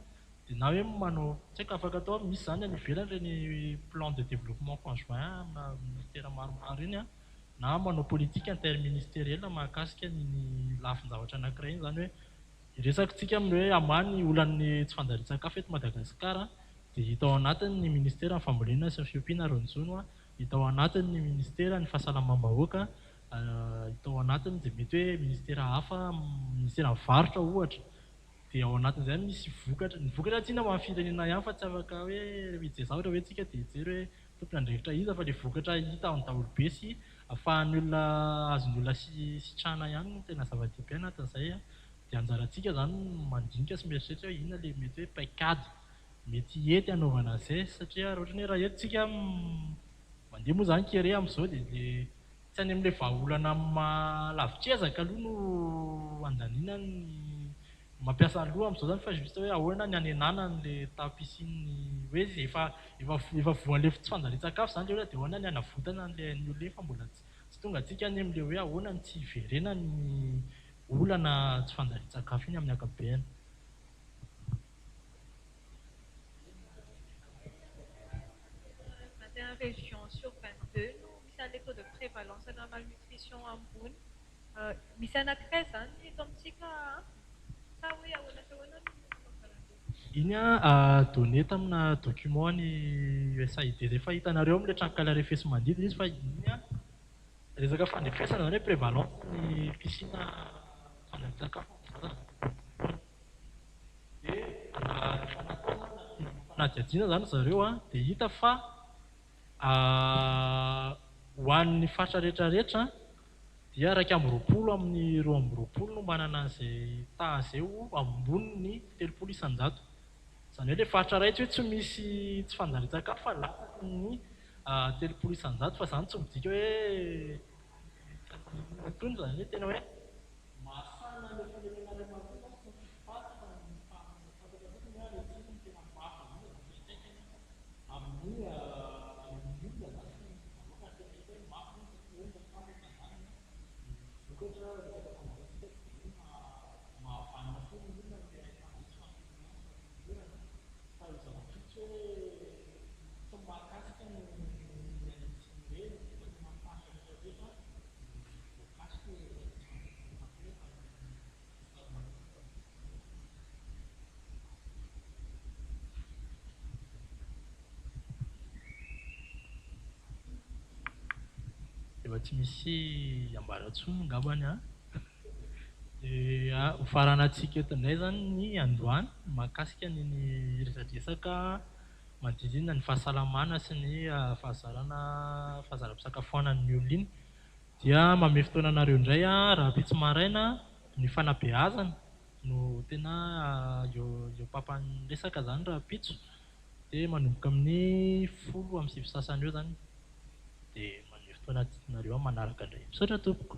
dia na hoe manao, tsy haiko afaka atao, misy izany any ivelany ireny plan de développement conjoint amina ministera maromaro ireny na manao politique interministérielle mahakasika an'iny lafin-javatra anankiray iny izany hoe hiresaka isika amin'ny hoe hamaha ny olan'ny tsy fanjarian-tsakafo eto Madagasikara dia hita ao anatiny ny ministeran'ny fambolena sy ny fiompiana ary ny jono, hita ao anatiny ny ministeran'ny fahasalamam-bahoaka, hita ao anatiny izay mety hoe ministera hafa, ministeran'ny varotra ohatra. Dia ao anatin'izay misy vokatra, ny vokatra tsinona ho an'ny firenena ihany fa tsy afaka hoe rehefa hijery zavatra hoe tsika dia hijery hoe tompon'andraikitra iza fa ilay vokatra hita amin'ny daholobe sy ahafahan'ny olona azon'ny olona sitrahana ihany no tena zava-dehibe anatin'izay. Dia anjarantsika izany no mandinika sy mieritreritra hoe inona ilay mety hoe paikady mety hety hanaovana an'izay satria raha ohatra ny hoe raha eto tsika mandeha moa izany kere amin'izao dia ilay Tsy any amin'ilay vahaolana maha lavitr'ezaka aloha no andaniana ny mampiasa loha amin'izao izany fa juste hoe ahoana ny hanenana an'ilay taham-pisian'ny hoe izay efa efa efa voan'ilay tsy fanjarian-tsakafo izany ilay olona dia ahoana ny hanavotana an'ilay ny olona iny fa mbola tsy tsy tonga antsika any amin'ilay hoe ahoana ny tsy hiverenan'ny olana tsy fanjarian-tsakafo iny amin'ny ankapobeny. 21 régions sur 22 no misy an'ilay taux de prévalence ana malnutrition ambony. Misy anankiray izany eto amintsika an? Sa hoe ahoana sy ahoana no nanaovana an'ilay izy? Iny an, données tamina document an'i USAID izay efa hitanareo amin'ilay tranonkala refesi-mandidy ilay izy fa iny an, resaka fandrefesana izany hoe prévalence ny fisiana fandraisan-tsakafo amin'ny zaza. Dia rehefa natao izany ny fanadihadiana izany ry zareo dia hita fa ho an'ny faritra rehetra rehetra dia 21 amin'ny 22 no manana an'izay taha izay ho ambonin'ny 30%. Izany hoe ilay faritra iray tsy hoe tsy misy tsy fanjarian-tsakafo fa latsaky ny 30% fa izany tsy midika hoe tsy afa-mihinana intsony izany hoe tena hoe Mahasahana an'ilay fanerena ray aman-dreny mantsy ny fifady fa ny fahafantatra fotsiny hoe aretina no tena mafy indrindra dia fiantraikany amin'ny amin'ny olona izany sy ny vahoaka ary tena hita hoe mafy iny satria eo ny tampoka izany ny vokatra resaka fandraisana tsy dia hoe mahavanona foana ny olona ny ray aman-dreny sy fampianarana sy fampianarana fa io zavatra io tsy hoe tsy mahakasika ny any atsimo ireny fa tena faritra rehetra rehetra no voakasika io resaka tsy fandraisana io Efa tsy misy ambara intsony angambany an. Dia hofaranantsika eto indray izany ny androany mahakasika an'iny resadresaka manodidina ny fahasalamana sy ny fahazarana fahazaram-pisakafoanan'ny olona iny. Dia manome fotoana anareo indray aho rahampitso maraina ny fanabeazana no tena eo eo am-papan'ny resaka izany rahampitso dia manomboka amin'ny folo amin'ny sivy sasany eo izany dia manome fotoana anareo aho manaraka indray. Misaotra tompoko.